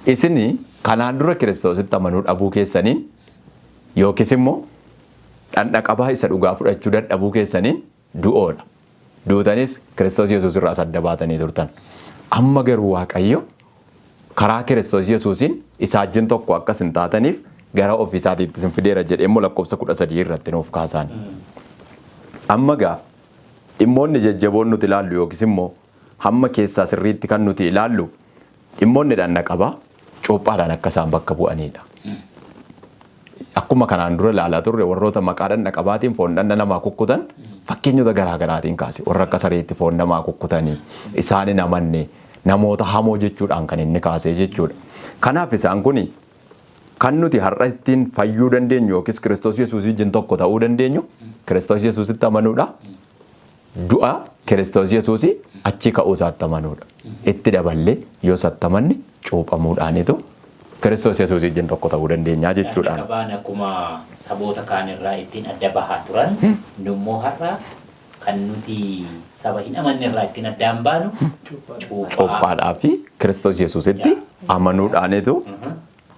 Isin kanaan dura Kiristoositti amanuu dhabuu keessaniin yookiis immoo dhaqna qabaa isa dhugaa fudhachuu dadhabuu keessaniin du'oodha. Duutanis Kiristoos Yesuus irraas adda baatanii turtan. Amma garuu Waaqayyo Karaa Kiristoos Yesuusiin isaa wajjin tokko akka isin taataniif gara ofii isaatiitti isin fideera jedhee immoo lakkoofsa 13 irratti nuuf kaasaan. Amma gaa dhimmoonni jajjaboon nuti ilaallu yookiis immoo hamma keessaa sirriitti kan nuti ilaallu dhimmoonni dhanna qabaa cuuphaadhaan akka isaan bakka bu'anidha. Akkuma kanaan dura ilaalaa turre, warroota maqaa dhanna qabaatiin foon dhanna namaa kukkutan fakkeenyota garaa garaatiin kaase, warra akka sareetti foon namaa kukkutanii isaan hin amanne, namoota hamoo jechuudhaan kan inni kaasee jechuudha. Kanaaf isaan kuni kan nuti har'a ittiin fayyuu dandeenyu yookiis Kiristoos Yesuus wajjin tokko ta'uu dandeenyu Kiristoos Yesuusitti amanuudha. Du'a Kiristoos Yesuus achi ka'uu isaatti amanuudha. Itti daballee yoo isatti amanne cuuphamuudhaanitu Kiristoos Yesuus wajjin tokko ta'uu dandeenyaa jechuudhaan. Qabaan akkuma saboota kaan irraa ittiin adda bahaa turan, nummoo har'a kan nuti saba hin amanne irraa ittiin addaan baanu cuuphaa. Cuuphaadhaa fi Kiristoos Yesuusitti amanuudhaanitu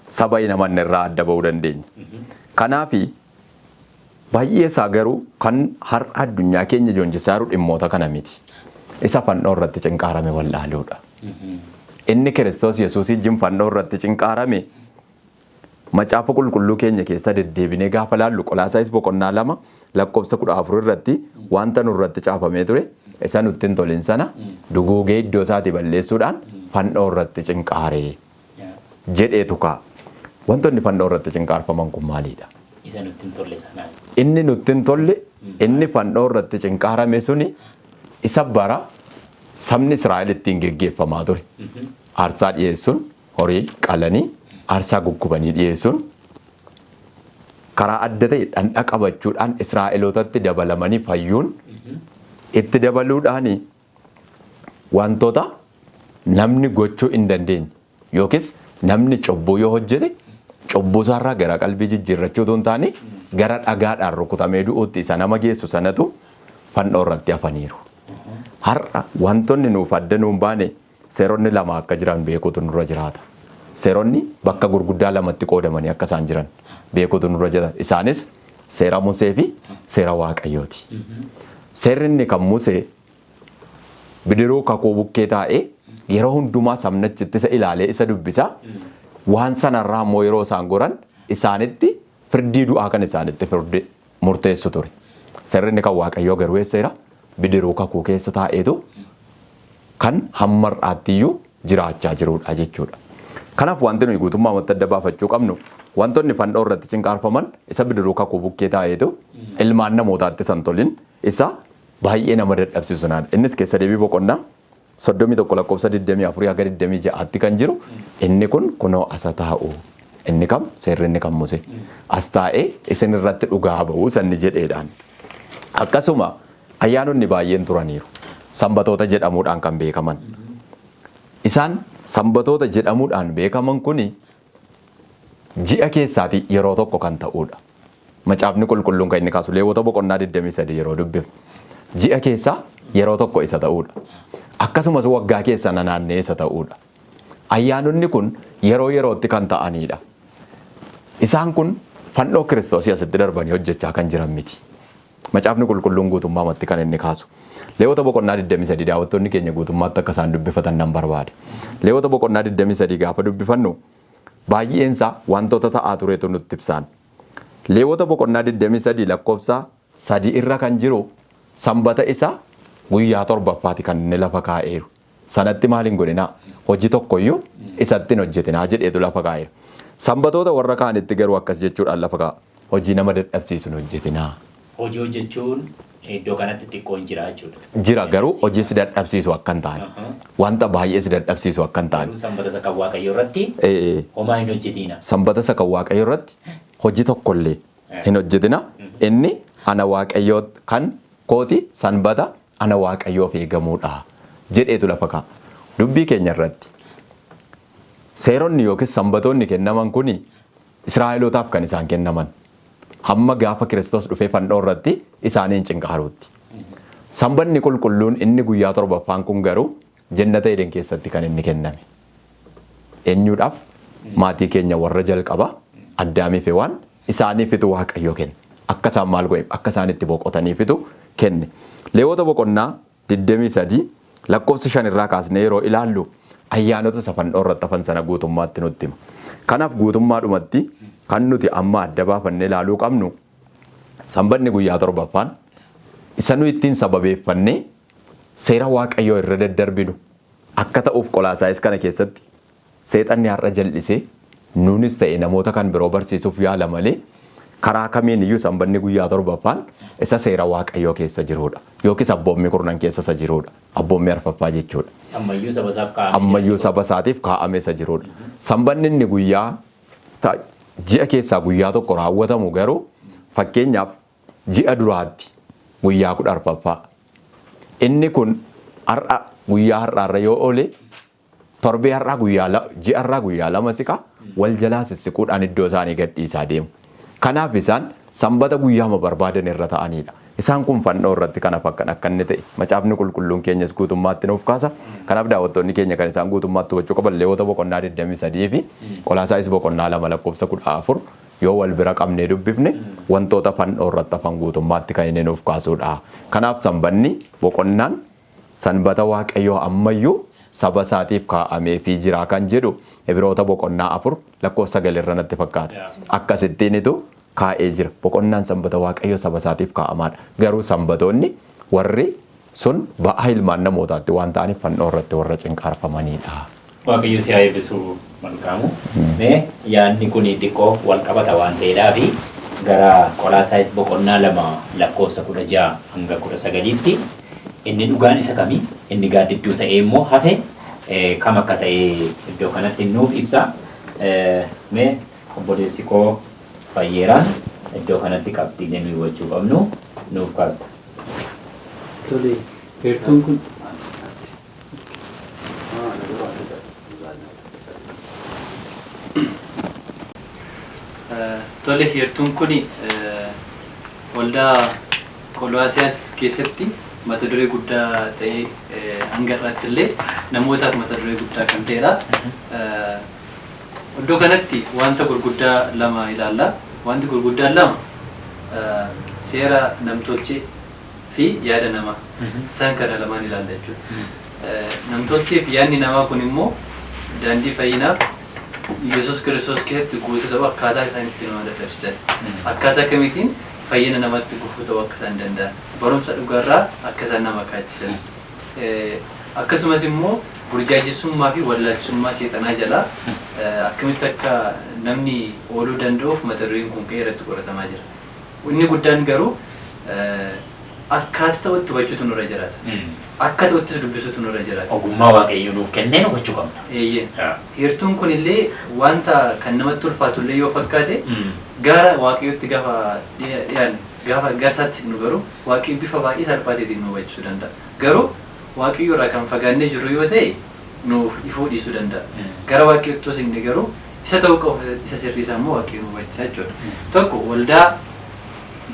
saba hin amanne irraa adda ba'uu dandeenya. Kanaafi baay'ee isaa garuu kan har'a addunyaa keenya joonjessaa jiru dhimmoota kana miti. Isa fannoo irratti cinqaarame wallaaluudha. Inni Kiristoos Yesuus wajjin fannoo irratti cinqaarame, macaafa qulqulluu keenya keessa deddeebinee gaafa laallu, Qolaasaayis boqonnaa 2 lakkoofsa 14 irratti, wanta nurratti caafamee ture isa nutti hin tolin sana duguugee iddoo isaatii balleessuudhaan fannoo irratti cinqaaree jedheetu ka'a. Wantoonni fannoo irratti cinqaarfaman kun maalidha? Isa nutti hin tolle sanaa. Inni nutti hin tolle, inni fannoo irratti cinqaarame suni isa bara sabni Israa'el ittiin geggeeffamaa ture. Aarsaa dhiyeessuun, horii qalanii aarsaa guggubanii dhiyeessuun, karaa adda ta'e dhandha qabachuudhaan Israa'elootatti dabalamanii fayyuun, itti dabaluudhaan wantoota namni gochuu hin dandeenye yookiis namni cubbuu yoo hojjete cubbuu isaarraa gara qalbii jijjiirrachuu otoo hin taane gara dhagaadhaan rukutamee du'uutti isa nama geessu sanatu fannoo irratti hafaniiru. Har'a wantoonni nuuf adda nuun baane seeronni lama akka jiran beekuutu nurra jiraata. Seeronni bakka gurguddaa lamatti qoodamanii akka isaan jiran beekuutu nurra jira. Isaanis seera Musee fi seera Waaqayyooti. Seerri inni kan Musee bidiruu kakuu bukkee taa'ee yeroo hundumaa sabni achitti isa ilaalee isa dubbisa. Waan sanarraa immoo yeroo isaan goran isaanitti firdii du'aa kan isaanitti firdi murteessu ture. Seerri inni kan Waaqayyoo garuu eessa jira? Bidiruu kakuu keessa taa'eetu kan hamma har'aatti iyyuu jiraachaa jirudha jechuudha. Kanaaf wanti nuyi guutummaamatti adda baafachuu qabnu, wantoonni fannoo irratti cinqaarfaman isa bidiruu kakuu bukkee taa'eetu ilmaan namootaatti san tolin isa baay'ee nama dadhabsiisu naan. Innis Keessa Deebii boqonnaa 31 lakkoofsa 24 haga 26tti kan jiru, inni kun kunoo asa taa'u. Inni kam? Seerri inni kan Musee. As taa'ee isin irratti dhugaa ba'uu sanni jedheedhaan. Akkasuma ayyaanonni baay'een turaniiru. Sanbatoota jedhamuudhaan kan beekaman. Isaan sanbatoota jedhamuudhaan beekaman kuni ji'a keessaati yeroo tokko kan ta'udha. Macaafni qulqulluun kan inni kaasu Leewwota boqonnaa 23 yeroo dubbifnu ji'a keessaa yeroo tokko isa ta'udha. Akkasumas waggaa keessa nanaannee isa ta'udha. Ayyaanonni kun yeroo yerootti kan ta'anidha. Isaan kun fannoo Kiristoosii asitti darbanii hojjechaa kan jiran miti. Macaafni qulqulluun guutummaamatti kan inni kaasu. Leewwota boqonnaa 23 daawwattoonni keenya guutummaatti akka isaan dubbifatan nan barbaada. Leewwota boqonnaa 23 gaafa dubbifannu baay'eensaa wantoota ta'aa turetu nutti ibsaan. Leewwota boqonnaa 23 lakkoofsa 3 irra kan jiru, sanbata isa guyyaa torbaffaati kan inni lafa kaa'eeru. Sanatti maal hin godhinaa? Hojii tokkoyyuu isatti hin hojjetinaa jedheetu lafa kaa'eera. Sanbatoota warra kaanitti garuu akkas jechuudhaan lafa kaa'a. Hojii nama dadhabsiisu hin hojjetinaa. Hojii hojjechuun iddoo kanatti xiqqoon jira jechuudha. Jira, garuu hojii si dadhabsiisu akka hin taane. Wanta baay'ee si dadhabsiisu akka hin taane. Garuu sanbata isa kan Waaqayyoo irratti homaa hin hojjetina. Sanbata isa kan Waaqayyoo irratti hojii tokkollee hin hojjetina. Inni ana Waaqayyoo kan kooti, sanbata ana Waaqayyoof eegamuudha jedheetu lafa kaa'a. Dubbii keenya irratti seeronni yookiis sanbatoonni kennaman kuni Israa'elootaaf kan isaan kennaman hamma gaafa Kiristoos dhufee fannoo irratti isaaniin cinqaaruutti. Sanbanni qulqulluun inni guyyaa torbaffaan kun garuu jannata Eden keessatti kan inni kenname. Eenyuudhaaf? Maatii keenya warra jalqabaa Addaamii fi Hewaan isaaniifitu Waaqayyo kenne. Akka isaan maal godheef? Akka isaan itti boqotaniifitu kenne. Leewwota boqonnaa 23 lakkoofsa 5 irraa kaasnee yeroo ilaallu, Ayyaanota isa fannoo irratti hafan sana guutummaatti nutti hima. Kanaaf guutummaadhumatti kan nuti amma adda baafannee ilaaluu qabnu, sanbanni guyyaa torbaffaan isa nu ittiin sababeeffannee seera Waaqayyoo irra daddarbinu akka ta'uuf, Qolaasaayis kana keessatti seexanni har'a jal'isee nuunis ta'e namoota kan biroo barsiisuuf yaala malee, karaa kamiin iyyuu sanbanni guyyaa torbaffaan isa seera Waaqayyoo keessa jirudha. Yookiis abboommii kurnan keessa isa jirudha. Abboommii arfaffaa jechuudha. Ammayyuu saba isaaf kaa'amee Ammayyuu saba isaatiif kaa'ame isa jirudha. Sanbanni inni guyyaa ji'a keessaa guyyaa tokko raawwatamu garuu, fakkeenyaaf, ji'a duraatti guyyaa 14ffaa. Inni kun har'a, guyyaa har'aarra yoo oole, torbee har'aa guyyaa ji'a har'aa guyyaa 2 siqa wal jalaa sissiquudhaan iddoo isaanii gadhiisaa deemu. Kanaaf isaan sanbata guyyaama barbaadan irra ta'anidha. Isaan kun fannoo irratti kana fakkan akka inni ta'e macaafni qulqulluun keenyas guutummaatti nuuf kaasa. Kanaaf daawwattoonni keenya kan isaan guutummaatti hubachuu qaban Leewwota boqonnaa 23 fi Qolaasaayis boqonnaa 2 lakkoofsa 14 yoo wal bira qabnee dubbifne, wantoota fannoo irratti hafan guutummaatti kan inni nuuf kaasudha. Kanaaf sanbanni boqonnaan sanbata Waaqayyoo ammayyuu saba isaatiif kaa'ameefii jira kan jedhu Ibiroota boqonnaa 4 lakkoofsa 9 irra natti fakkaata. Akkasittiinitu kaa'ee jira. Boqonnaan sanbata Waaqayyoo saba isaatiif kaa'amaadha. Garuu sanbatoonni warri sun ba'aa ilmaan namootaatti waan ta'aniif fannoo irratti warra cinqaarfamanidha. Waaqayyo si haa eebbisu, Malkaamu. Mee yaadni kun xiqqoo wal qabata waan ta'eedhaafi gara Qolaasaayis boqonnaa 2 lakkoofsa 16 hanga 19tti inni dhugaan isa kamii, inni gaaddidduu ta'ee immoo hafe kam akka ta'e iddoo kanatti nuuf ibsa. Mee obboleessi koo Fayyeeraan iddoo kanatti qabxiilee nuyi hubachuu qabnu nuuf kaasta. Tole, heertuun kun Tole, heertuun kun waldaa Qolaasiyaas keessatti mata duree guddaa ta'ee hanga har'aatti illee namootaaf mata duree guddaa kan ta'edha. Iddoo kanatti wanta gurguddaa lama ilaalla. Wanti gurguddaan lama seera namtolchee fi yaada namaa. Isaan kana lamaan ilaalla jechuudha. Namtolchee fi yaadni namaa kun immoo daandii fayyinaaf Yesuus Kiristoos keessatti guutuu ta'uu akkaataa isaan itti nama dadhabsiisan. Akkaataa kamiitiin fayyina namatti gufuu ta'uu akka isaan danda'an. Barumsa dhugaarraa akka isaan nama kaachisan. Akkasumas immoo burjaajessummaa fi wallaalchisummaa seexanaa jalaa akkamitti akka namni ooluu danda'uuf mata dureen kun ka'ee irratti qoratamaa jira. Inni guddaan garuu akkaataa ta'utti hubachuutu nurra jiraata. Akka ta'uttis dubbisuutu nurra jiraata. Ogummaa Waaqayyo nuuf kenneen hubachuu qabna. Eeyyee. Heertuun kun illee wanta kan namatti ulfaatu illee yoo fakkaate, gara Waaqayyootti gaafa dhiyaannu, gaafa garsaatti siqnu garuu Waaqayyo bifa baay'ee salphaa ta'eetiin nu hubachiisuu danda'a. Garuu Waaqayyo irraa kan fagaannee jirru yoo ta'e nuuf ifuu dhiisuu danda'a. Gara Waaqayyootti yoo siqne garuu isa ta'uu qabu, isa sirrii isaa immoo Waaqayyo nu hubachiisa jechuudha. Tokko, waldaa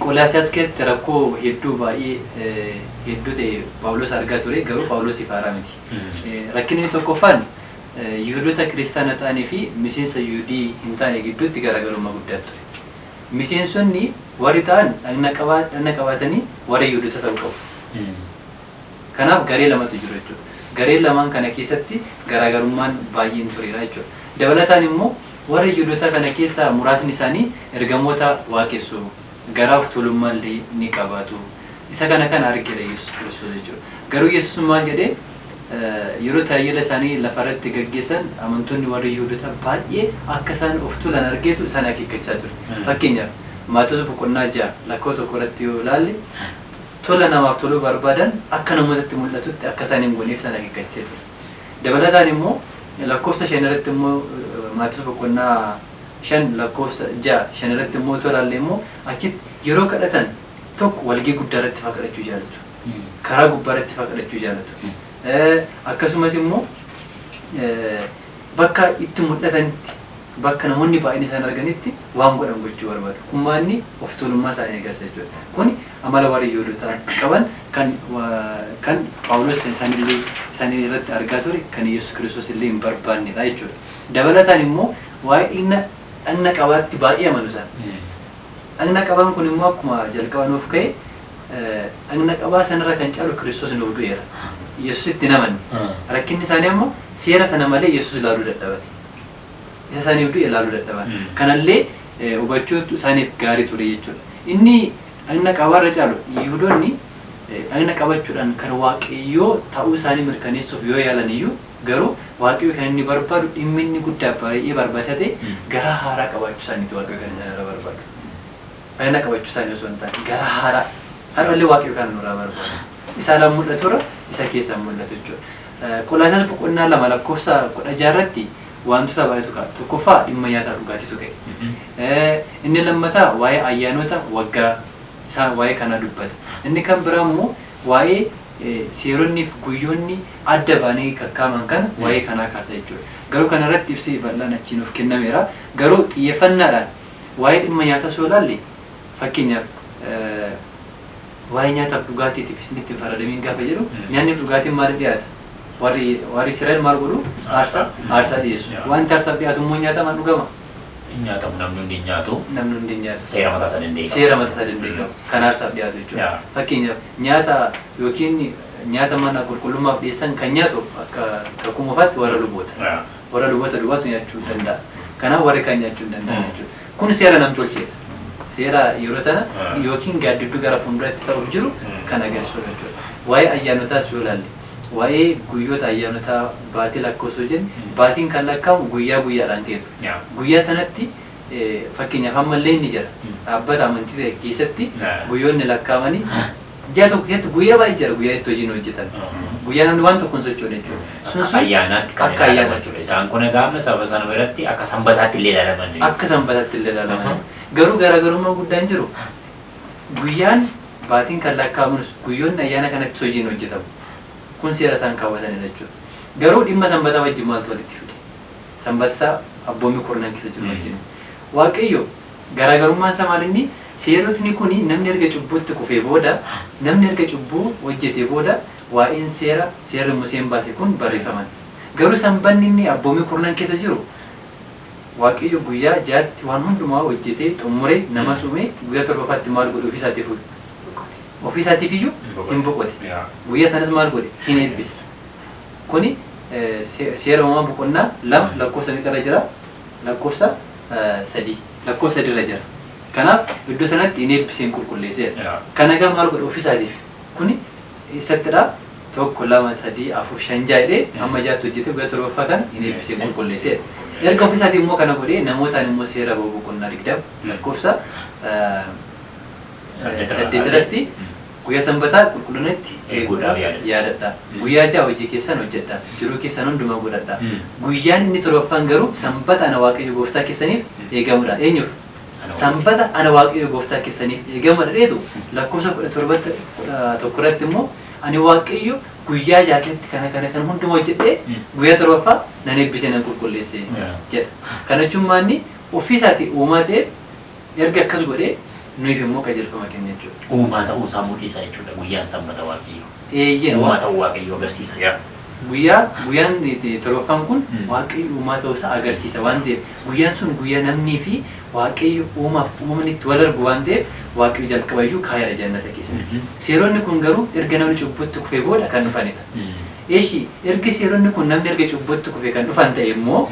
Qolaasiyaas keessatti rakkoo hedduu, baay'ee hedduu ta'e Phaawulos argaa ture, garuu Phaawulosiif haaraa miti. Rakkinni tokkoffaan Yihudoota kiristaana ta'anii fi miseensa Yihudii hin taane gidduutti garaagarummaa guddaa ture. Miseensonni warri ta'an dhagna qabaa dhagna qabaatanii warra Yihudoota ta'uu qabu. Kanaaf garee lamatu jiru jechuudha. Garee lamaan kana keessatti garaagarummaan baay'een tureera jechuudha. Dabalataan immoo warra Yihudoota kana keessaa muraasni isaanii ergamoota waaqessu. Garaa of tuulummaa illee ni qabaatu. Isa kana kana argeera Yesuus Kiristoos jechuudha. Garuu Yesuus maal jedhee, yeroo tajaajila isaanii lafarratti gaggeessan amantoonni warri Yihudoota baay'ee akka isaan of tuulan argeetu isaan akeekkachaa ture. Fakkeenyaaf, Maatewos boqonnaa 6 lakkoofsa 1 irratti yoo ilaalle, tola namaaf toluu barbaadan akka namootatti mul'atutti akka isaan hin gooneef isaan akeekkachisee ture. Dabalataan immoo lakkoofsa 5 irratti immoo, Maatewos boqonnaa 5 lakkoofsa 6, 5 irratti immoo otoo ilaalle immoo, achitti yeroo kadhatan tokko walgahii guddaa irratti faa kadhachuu jaalatu. Karaa gubbaa irratti faa kadhachuu jaalatu. Akkasumas immoo bakka itti mul'atanitti, bakka namoonni baay'een isaan arganitti waan godhan gochuu barbaadu. Kun maanni of tuulummaa isaanii agarsiisa jechuudha. Kun amala warri Yihuudootaa qaban kan Phaawulos isaanillee isaanii irratti argaa ture, kan Yesuus Kiristoos illee hin barbaannedha jechuudha. Dabalataan immoo waa'ee dhagna qabaatti baay'ee amanu isaan. Dhagna qabaan kun immoo akkuma jalqaba nuuf ka'e, dhagna qabaa sanarra kan caalu Kiristoos nuuf du'eera. Yesuusitti hin amanne. Rakkinni isaanii ammoo seera sana malee Yesuus ilaaluu dadhaban. Isa isaaniif du'e ilaaluu dadhaban. Kanallee hubachuutu isaaniif gaarii ture jechuudha. Inni dhagna qabaarra caalu Yihudoonni dhagna qabachuudhaan kan Waaqayyoo ta'uu isaanii mirkaneessuuf yoo yaalan iyyuu garuu Waaqayyo kan inni barbaadu dhimmi inni guddaa baay'ee barbaachisaa ta'e garaa haaraa qabaachuu isaaniiti Waaqayyo kan isaan irraa barbaadu. Dhagna qabachuu isaanii osoo hin taane garaa haaraa. Har'allee Waaqayyo kan nurraa barbaadu. Isa alaan mul'aturra isa keessaan mul'atu jechuudha. Qolaasaas boqonnaa 2 lakkoofsa 16 irratti wantoota baay'eetu ka'a. Tokkoffaa dhimma nyaataa dhugaatiitu ka'e. Inni lammataa waa'ee ayyaanota waggaa isaa waa'ee kanaa dubbata. Inni kan biraa immoo waa'ee seeronni fi guyyoonni adda ba'anii kakkaaman kana waa'ee kanaa kaasa jechuudha. Garuu kana irratti ibsi bal'aan achii nuuf kennameera. Garuu xiyyeeffannaadhaan waa'ee dhimma nyaataa yoo ilaalle, fakkeenyaaf waa'ee nyaataaf dhugaatiitiif isinitti hin faradamiin gaafa jedhu, nyaanni fi dhugaatiin maaliif dhiyaata? Warri Israa'el maal godhu? Aarsaa dhiyeessu. Wanti aarsaaf dhiyaatu immoo nyaatama, dhugama? Hin nyaatamu, namni hundi hin nyaatu. Namni hundi hin nyaatu. Seera mataa isaa danda'e qaba. Seera mataa isaa danda'e qaba. Kan aarsaaf dhiyaatu jechuudha. Fakkeenyaaf nyaata yookiin nyaata mana qulqullummaaf dhiyeessan kan nyaatu akka kakuu moofaatti warra luboota. Warra luboota duwwaatu nyaachuu danda'a. Kanaaf warri kaan nyaachuu hin danda'an jechuudha. Kun seera namtolcheedha. Seera yeroo sana yookiin gaaddidduu gara fuulduratti ta'uuf jiru kan agarsiisudha jechuudha. Waa'ee ayyaanotaas yoo ilaalle, waa'ee guyyoota ayyaanotaa baatii lakkoofsuu jennu, baatiin kan lakkaa'amu guyyaa guyyaadhaan keetu. Guyyaa sanatti, fakkeenyaaf ammallee inni jira. Dhaabbata amantii ta'e keessatti guyyoonni lakkaa'amanii ji'a tokko keessatti guyyaa baay'ee jira, guyyaa itti hojiin hojjetan. Guyyaa namni waan tokko hin sochoone jechuudha. Sun sun ayyaanaatti kan akka ilaalaman ayyaanaatti. Jechuudha. Isaan kun egaa amma saba sana biratti akka sanbataatti illee ilaalaman. Akka sanbataatti illee ilaalaman. Garuu garaagarummaa guddaan jiru, guyyaan baatiin kan lakkaa'amus guyyoonni ayyaana kanatti hojiin hojjetamu. Kun seera isaan kaawwatanidha jechuudha. Garuu dhimma sanbataa wajjin maaltu walitti fide? Sanbata isaa abboommii kurnan keessa jiru wajjin. Waaqayyo garaagarummaan isaa maal inni? Seerotni kuni namni erga cubbuutti kufee booda, namni erga cubbuu hojjetee booda waa'een seera seerri Museen baase kun barreeffaman. Garuu sanbanni inni abboommii kurnan keessa jiru, Waaqayyo guyyaa ja'atti waan hundumaa hojjetee xumure, nama uume, guyyaa torbaffaatti maal godhe? Ofii isaatiif iyyuu hin boqote. Guyyaa sanas maal godhe? Hin eebbise. Kuni seera uumamaa boqonnaa 2 lakkoofsa meeqarra jira? Lakkoofsa 3. Lakkoofsa sadiirra jira. Kanaaf iddoo sanatti hin eebbise, hin qulqulleesseera. Kana egaa maal godhe ofiisaatiif? Kuni eessattidha? Tokko, lama, sadii, afur, shan, ja'a jedhee amma ja'atti hojjete, guyyaa torbaffaa kana hin eebbise, hin qulqulleesseera. Erga ofiisaatii immoo kana godhee namootaan immoo seera ba'uu boqonnaa 20 lakkoofsa 8 irratti guyyaa sanbataa qulqullinatti eeguudhaaf yaadadha. Yaadadha. Guyyaa 6 hojii keessan hojjedha. Jiruu keessan hundumaa godhadha. Guyyaan inni torbaffaan garuu sanbata ana Waaqayyo gooftaa keessaniif eegamudha. Eenyuuf? Ana. Sanbata ana Waaqayyo gooftaa keessaniif eegamudha dheetu lakkoofsa 17tti 11 irratti immoo ani Waaqayyo guyyaa 6tti kana kana kan hundumaa hojjedhee guyyaa torbaffaa nan eebbisee nan qulqulleesse jedha. Kana jechuun maanni ofiisaatii uumaa ta'e erga akkas godhee nuyiif immoo qajeelfama kenne jechuudha. Uumaa ta'uu isaa mul'isa jechuudha guyyaan sanbata Waaqayyo. Eeyyeen. Uumaa ta'uu Waaqayyo agarsiisa. Guyyaan itti torbaffaan kun Waaqayyo uumaa ta'uu isaa agarsiisa waan ta'eef, guyyaan sun guyyaa namnii fi Waaqayyo uumaaf uumamni itti wal argu waan ta'eef Waaqayyo jalqabayyuu kaayera jannata keessatti. Seeronni kun garuu erga namni cubbutti kufee booda kan dhufanidha. Eeshi, erga seeronni kun namni erga cubbutti kufee kan dhufan ta'e immoo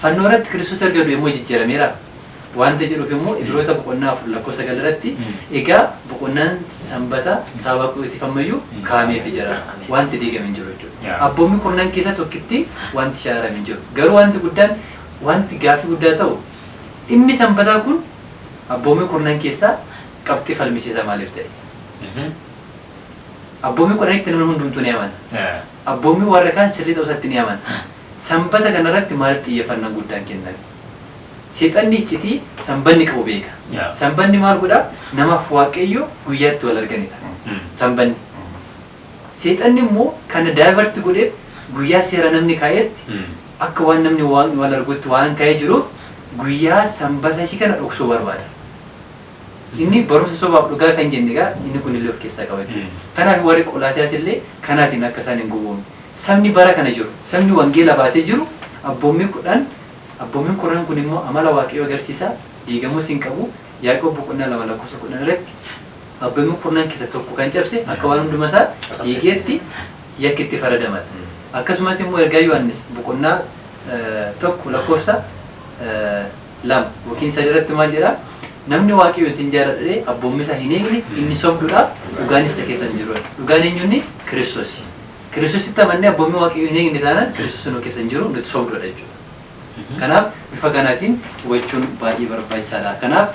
fannoo irratti Kiristoos erga du'e immoo jijjiirameera. Wanta jedhuuf immoo Ibroota boqonnaa 4 lakkoofsa 9 irratti egaa boqonnaan sanbata saba Waaqayyootiif ammayyuu kaa'ameefii jira. Wanti diigame hin jiru jechuudha. Abboommii kurnan keessaa tokkitti wanti shaarame hin jiru. Garuu wanti guddaan, wanti gaaffii guddaa ta'u, dhimmi sanbataa kun abboommii kurnan keessaa qabxii falmisiisaa maaliif ta'e? Abboommii 10tti namni hundumtuu ni amana. Abboommii warra kaan sirrii ta'uu isaatti ni amana. Sanbata kanarratti maaliif xiyyeeffannaan guddaan kenname? Seexanni iccitii sanbanni qabu beeka. Sanbanni maal godhaa? Namaaf Waaqayyo guyyaatti wal arganidha. Sanbanni. Seexanni immoo kana divert godhee guyyaa seera namni kaa'etti akka waan namni waaqni wal argutti waan kaa'ee jiruuf guyyaa sanbata ishii kana dhoksuu barbaada. Inni barumsa sobaaf dhugaa kan jenne egaa inni kun illee of keessaa qaba jechuudha. Kanaaf warri Qolaasiyaas illee kanaatiin akka isaan hin gowwoomne. Sabni bara kana jiru, sabni wangeela baatee jiru abboommii 10, abboommiin 10 kun immoo amala Waaqayyoo agarsiisa, diigamuus hin qabu. Yaaqoob boqonnaa 2 lakkoofsa 10 irratti abboommii kurnan keessa tokko kan cabse akka waan hunduma isaa diigeetti. Yakki itti faradaman. Akkasumas immoo ergaa Yohaannis boqonnaa 1 lakkoofsa 2 yookiin 3 irratti maal jedhaa? Namni Waaqayyoon sin jaalladha jedhee abboommii isaa hin eegne inni sobduudha, dhugaan isa keessa hin jiru. Dhugaan eenyuuni? Kiristoos. Kiristoositti amannee abboommii Waaqayyoo hin eegne taanaan Kiristoos nu keessa hin jiru, nuti sobduudha jechuudha. Kanaaf bifa kanaatiin hubachuun baay'ee barbaachisaadha. Kanaaf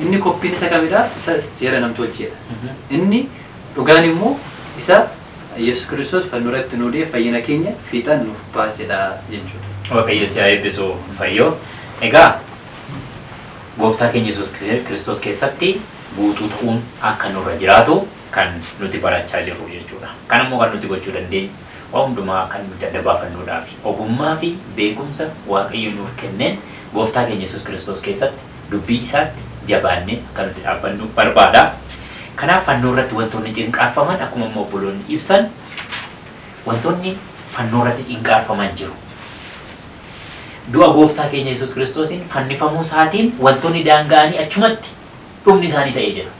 inni koppiin isa kamidha? Isa seera namtolcheedha. Inni dhugaan immoo isa Yesuus Kiristoos fannoo irratti nuu du'ee fayyina keenya fiixaan nuuf baasedha jechuudha. Waaqayyo si haa eebbisu Fayyoo. Egaa Gooftaa keenya Yesuus Kiristoos keessatti guutuu ta'uun akka nurra jiraatu kan nuti barachaa jirru jechuudha. Kana immoo kan nuti gochuu dandeenyu waa hundumaa kan nuti adda baafannuudhaafi. Ogummaa fi beekumsa Waaqayyo nuuf kenneen Gooftaa keenya Yesuus Kiristoos keessatti dubbii isaatti jabaannee akka nuti dhaabbannu barbaada. Kanaaf fannoo irratti wantoonni cinqaarfaman akkuma amma obboloonni ibsan wantoonni fannoo irratti cinqaarfaman jiru. Du'a Gooftaa keenya Yesuus Kiristoosiin fannifamuu isaatiin wantoonni daanga'anii achumatti dhumni isaanii ta'ee jira.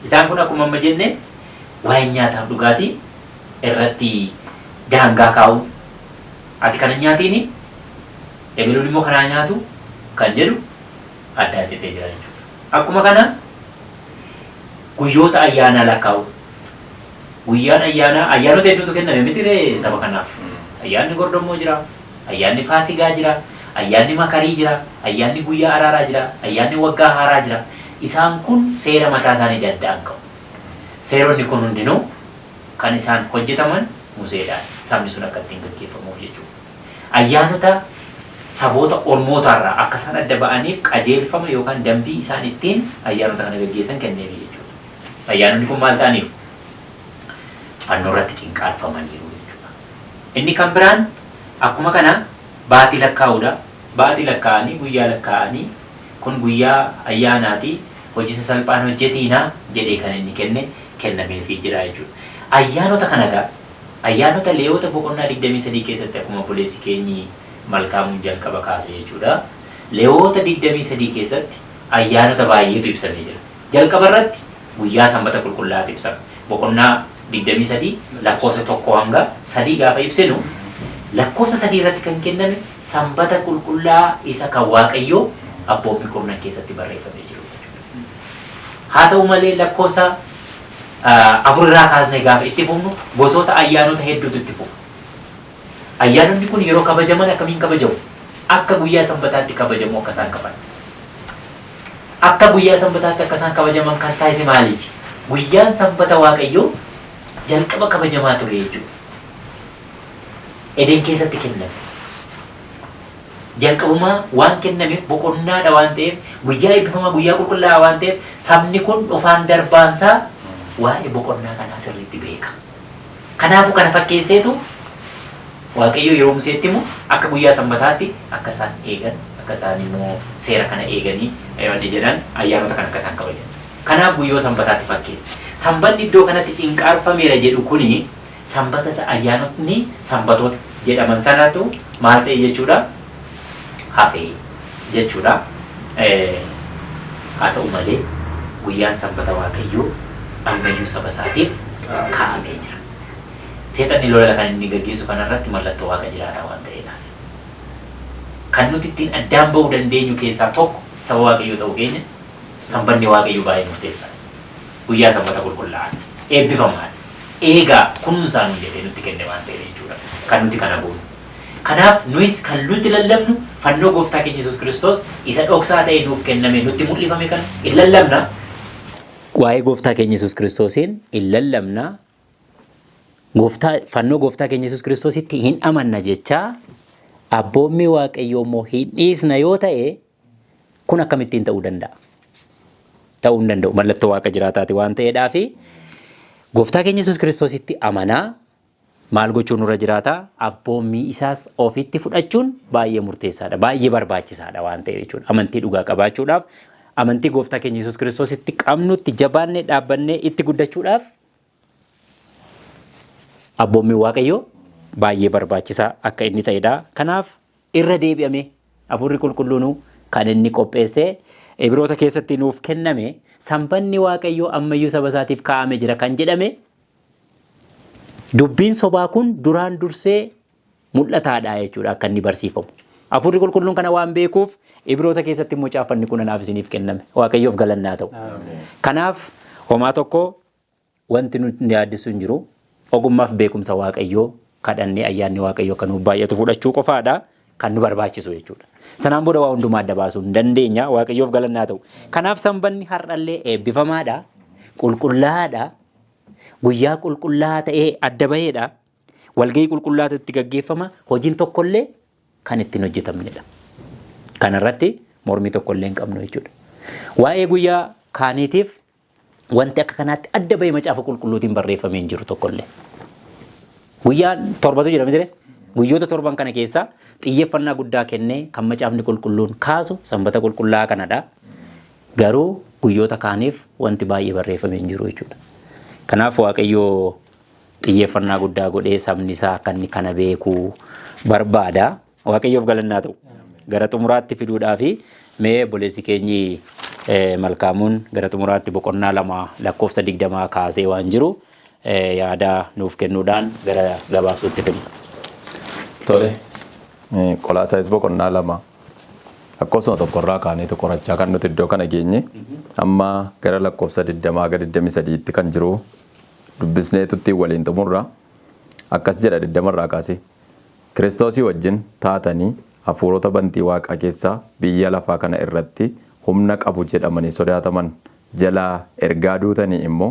Isaan kun akkuma amma jenne waa'ee nyaataaf dhugaatii irratti daangaa kaa'uu ati kana hin nyaatiini ebeluun immoo kanaa nyaatu kan jedhu addaan citee jira jechuudha. Akkuma kana guyyoota ayyaanaa lakkaa'uu. Guyyaan ayyaanaa ayyaanota hedduutu kenname miti ree saba kanaaf. Ayyaanni gordommoo jira, ayyaanni faasigaa jira, ayyaanni makarii jira, ayyaanni guyyaa araaraa jira, ayyaanni waggaa haaraa jira. Isaan kun seera mataa isaanii danda'an qabu. Seeronni kun hundinuu kan isaan hojjetaman Museedhaan sabni sun akka ittiin gaggeeffamuuf jechuudha. Ayyaanota saboota ormootaarraa akka isaan adda ba'aniif qajeelfama yookaan dambii isaan ittiin ayyaanota kana gaggeessan kenneefi jechuudha. Ayyaanonni kun maal ta'aniiru? Fannoo irratti cinqaalfamaniiru jechuudha. Inni kan biraan akkuma kana baatii lakkaa'uudha. Baatii lakkaa'anii guyyaa lakkaa'anii kun guyyaa ayyaanaati hojii sasalphaan hojjetiinaa jedhee kan inni kenne kennameefii jira jechuudha. Ayyaanota kana egaa ayyaanota Leewota boqonnaa 23 keessatti akkuma obboleessi keenyi Malkaamuun jalqaba kaase jechuudha. Leewota 23 keessatti ayyaanota baay'eetu ibsamee jira. Jalqaba irratti guyyaa sanbata qulqullaa'aatu ibsama. Boqonnaa 23 lakkoofsa 1 hanga 3 gaafa ibsinu lakkoofsa 3 irratti kan kenname sanbata qulqullaa'aa isa kan Waaqayyoo abboommii kurnan keessatti barreeffamee jiru jechuudha. Haa ta'u malee lakkoofsa 4 irraa kaasnee gaafa itti fufnu gosoota ayyaanota hedduutu itti fufa. Ayyaanonni kun yeroo kabajaman akkamiin kabajamu? Akka guyyaa sanbataatti kabajamu akka isaan qaban. Akka guyyaa sanbataatti akka isaan kabajaman kan taasise maaliifi? Guyyaan sanbata Waaqayyoo jalqaba kabajamaa ture jechuudha. Eden keessatti kenname. Jalqabumaa waan kennameef boqonnaadha waan ta'eef guyyaa eebbifamaa guyyaa qulqullaa'aa waan ta'eef sabni kun dhufaan darbaansaa waa'ee boqonnaa kanaa sirriitti beeka. Kanaafuu kana fakkeesseetu Waaqayyo yeroo Museetti himu akka guyyaa sanbataatti akka isaan eegan akka isaan immoo seera kana eeganii wanni jedhan ayyaanota kana akka isaan kabajan. Kanaaf guyyoo sanbataatti fakkeesse. Sanbanni iddoo kanatti cinqaarfameera jedhu kuni sanbata isa ayyaanotni sanbatoota jedhaman sanatu maal ta'e jechuudha hafe jechuudha. Haa ta'u malee guyyaan sanbata Waaqayyoo ammayyuu saba isaatiif kaa'amee jira. Seexanni lola kan inni gaggeessu kanarratti mallattoo Waaqa jiraataa waan ta'eedhaaf. Kan nuti ittiin addaan ba'uu dandeenyu keessaa tokko saba Waaqayyoo ta'uu keenya sanbanni Waaqayyoo baay'ee murteessaadha. Guyyaa sanbata qulqullaa'aadha. Eebbifamaadha. Eegaa kunuunsaa nuun jedhee nutti kenne waan ta'eef jechuudha. Kan nuti kana goonu. Kanaaf nuyis kan nuti lallabnu fannoo gooftaa keenya Yesuus Kiristoos isa dhoksaa ta'e nuuf kenname nutti mul'ifame kana in lallabna. Waa'ee gooftaa keenya Yesuus Kiristoosiin in lallabna. Gooftaa fannoo gooftaa keenya Yesuus Kiristoositti hin amanna jechaa abboommii Waaqayyoo immoo hin dhiisna yoo ta'e kun akkamittiin ta'uu danda'a? Ta'uu hin danda'u. Mallattoo Waaqa jiraataati waan ta'eedhaafi gooftaa keenya Yesuus Kiristoositti amanaa maal gochuun nurra jiraata? Abboommii isaas ofitti fudhachuun baay'ee murteessaadha. Baay'ee barbaachisaadha waan ta'eef jechuudha. Amantii dhugaa qabaachuudhaaf amantii gooftaa keenya Yesuus Kiristoositti qabnutti jabaannee dhaabbannee itti guddachuudhaaf abboommiin Waaqayyoo baay'ee barbaachisaa akka inni ta'edha. Kanaaf irra deebi'amee Hafuurri Qulqulluunuu kan inni qopheessee Ibiroota keessatti nuuf kenname sanbanni Waaqayyoo ammayyuu saba isaatiif kaa'ame jira kan jedhame Dubbiin sobaa kun duraan dursee mul'ataadha jechuudha akka inni barsiifamu. Hafuurri qulqulluun kana waan beekuuf Ibroota keessatti immoo caaffanni kun anaaf isiniif kenname. Waaqayyoof galannaa ta'u. Kanaaf homaa tokko wanti nu yaaddessu hin jiru. Ogummaaf beekumsa Waaqayyoo kadhannee ayyaanni Waaqayyoo akka nuuf baay'atu fudhachuu qofaadha kan nu barbaachisu jechuudha. Sanaan booda waa hundumaa adda baasuu hin dandeenya. Waaqayyoof galannaa ta'u. Kanaaf sanbanni har'allee eebbifamaadha. Qulqullaa'aadha. Guyyaa qulqullaa'aa ta'ee adda baheedha. Walgahii qulqullaa'aatu itti gaggeeffama. Hojiin tokkollee kan ittiin hojjetamnedha. Kanarratti mormii tokkollee hin qabnu jechuudha. Waa'ee guyyaa kaaniitiif wanti akka kanaatti adda bahee macaafa qulqulluutiin barreeffamee hin jiru tokkollee. Guyyaan torbatu jira miti. Guyyoota torban kana keessaa xiyyeeffannaa guddaa kennee kan macaafni qulqulluun kaasu sanbata qulqullaa'aa kanadha. Garuu guyyoota kaaniif wanti baay'ee barreeffamee hin jiru jechuudha. Kanaaf Waaqayyoo xiyyeeffannaa guddaa godhee sabni isaa akka inni kana beeku barbaada. Waaqayyoof galannaa ta'u. Gara xumuraatti fiduudhaafi mee obboleessi keenyi Malkaamuun gara xumuraatti boqonnaa 2 lakkoofsa 20 kaasee waan jiru yaada nuuf kennuudhaan gara gabaabsuutti fidna. Tole. Qolaasaayis boqonnaa 2 lakkoofsuma tokkorraa kaaneetu qorachaa kan nuti iddoo kana geenye amma gara lakkoofsa 20 haga 23tti kan jiru dubbisneetu ittiin waliin xumurra. Akkas jedha 20 irraa kaasee. Kiristoosii wajjin taatanii hafuurota bantii waaqaa keessaa biyya lafaa kana irratti humna qabu jedhamanii sodaataman jalaa ergaa duutanii immoo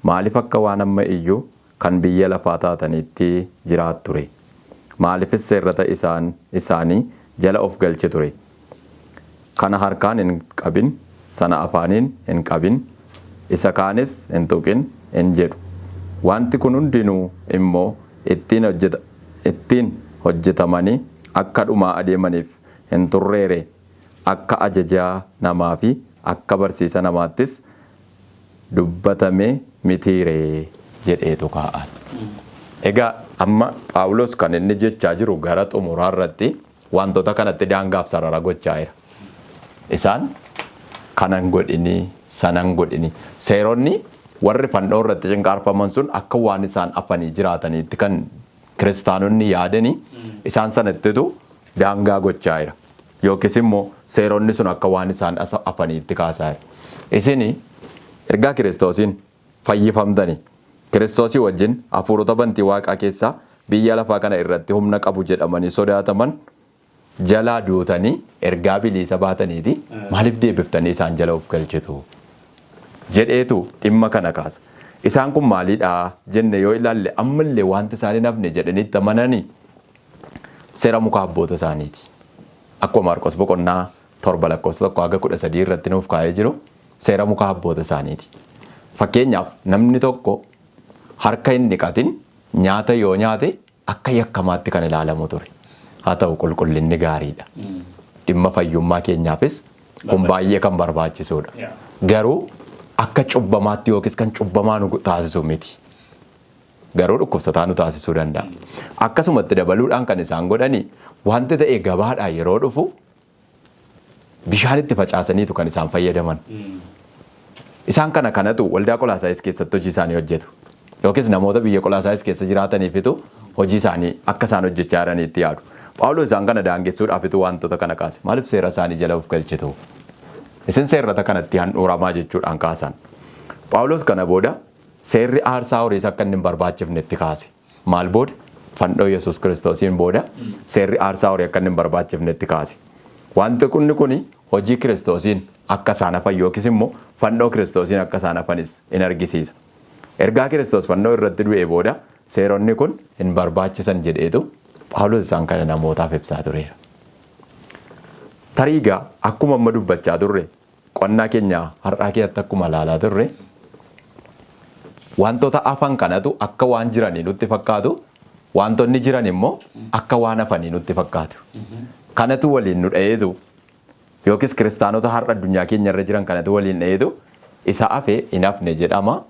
maaliif akka waan amma iyyuu kan biyya lafaa taataniitti jiraattu ree? Maaliifis seerrata isaan isaanii jala of galchitu ree? Kana harkaan hin qabin, sana afaaniin hin qabin, isa kaanis hin tuqin in jedhu. Wanti kun hundinuu immoo ittiin hojjeta ittiin hojjetamanii akka dhumaa adeemaniif hin turree ree? Akka ajajaa namaa fi akka barsiisa namaattis dubbatame mitii ree? jedheetu kaa'an. Egaa amma Phaawulos kan inni jechaa jiru gara xumuraa irratti wantoota kanatti daangaaf sarara gochaa jira. Isaan kanan godhinii, sanan godhinii. Seeronni warri fannoo irratti cinqaarfaman sun akka waan isaan afanii jiraataniitti kan kiristaanonni yaadanii isaan sanattitu daangaa gochaa jira. Yookiis immoo seeronni sun akka waan isaan afaniitti kaasaa jira. Isini ergaa Kiristoosiin fayyifamtanii Kiristoosii wajjin hafuurota bantii waaqaa keessaa biyya lafaa kana irratti humna qabu jedhamanii sodaataman jalaa duutanii ergaa biliisa baataniiti maaliif deebiftanii isaan jala of galchitu jedheetu dhimma kana kaasa. Isaan kun maalidha jenne yoo ilaalle ammallee wanti isaan hin hafne jedhanii itti amananii seera muka abboota isaaniiti. Akkuma Maarqos boqonnaa 7 lakkoofsa 1 haga 13 irratti nuuf kaa'ee jiru seera muka abboota isaaniiti. Fakkeenyaaf namni tokko harka hin dhiqatin nyaata yoo nyaate akka yakkamaatti kan ilaalamu ture. Haa ta'u qulqullinni gaariidha. Dhimma fayyummaa keenyaafis kun baay'ee kan barbaachisuudha. Garuu akka cubbamaatti yookiis kan cubbamaa nu taasisu miti. Garuu dhukkubsataa nu taasisuu danda'a. Akkasumatti dabaluudhaan kan isaan godhani wanti ta'e gabaadhaa yeroo dhufu bishaan itti facaasaniitu kan isaan fayyadaman. Isaan kana kanatu waldaa Qolaasaayis keessatti hojii isaanii hojjetu. Yookiis namoota biyya Qolaasaayis keessa jiraataniifitu hojii isaanii akka isaan hojjechaa jiraniitti yaadu. Phaawulos isaan kana daangessuudhaafitu wantoota kana kaase. Maaliif seera isaanii jala of galchitu? Isin seerrata kanatti handhuuramaa jechuudhaan kaasan. Phaawulos kana booda seerri aarsaa horiis akka inni hin barbaachifnetti kaase. Maal booda? Fannoo Yesuus Kiristoosiin booda seerri aarsaa horii akka inni hin barbaachifnetti kaase. Wanti kunni kuni hojii Kiristoosiin akka isaan hafan yookiis immoo fannoo Kiristoosiin akka isaan hafanis in argisiisa. Ergaa Kiristoos fannoo irratti du'ee booda seeronni kun hin barbaachisan jedheetu Phaawulos isaan kana namootaaf ibsaa tureera. Tarii egaa akkuma amma dubbachaa turre qo'annaa keenya har'aa keessatti akkuma ilaalaa turre wantoota hafan kanatu akka waan jiranii nutti fakkaatu, wantoonni jiran immoo akka waan hafanii nutti fakkaatu. Kanatu waliin nu dha'eetu yookiis kiristaanota har'a addunyaa keenya irra jiran kanatu waliin dha'eetu isa hafe hin hafne jedhama,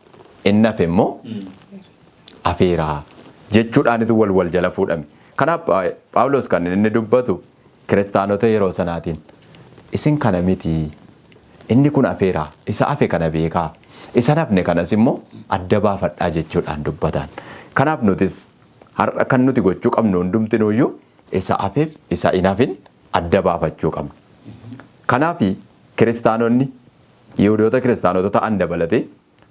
inni hafe immoo hafeera jechuudhaanitu wal wal jala fuudhame. Kanaaf Phaawulos kan inni dubbatu kiristaanota yeroo sanaatiin isin kana miti, inni kun hafeera, isa hafe kana beekaa, isa hafne kanas immoo adda baafadhaa jechuudhaan dubbatan. Kanaaf nutis har'a kan nuti gochuu qabnu hundumtinuyyuu isa hafeef isa hin hafin adda baafachuu qabna. Kanaaf kiristaanonni Yihudoota kiristaanota ta'an dabalatee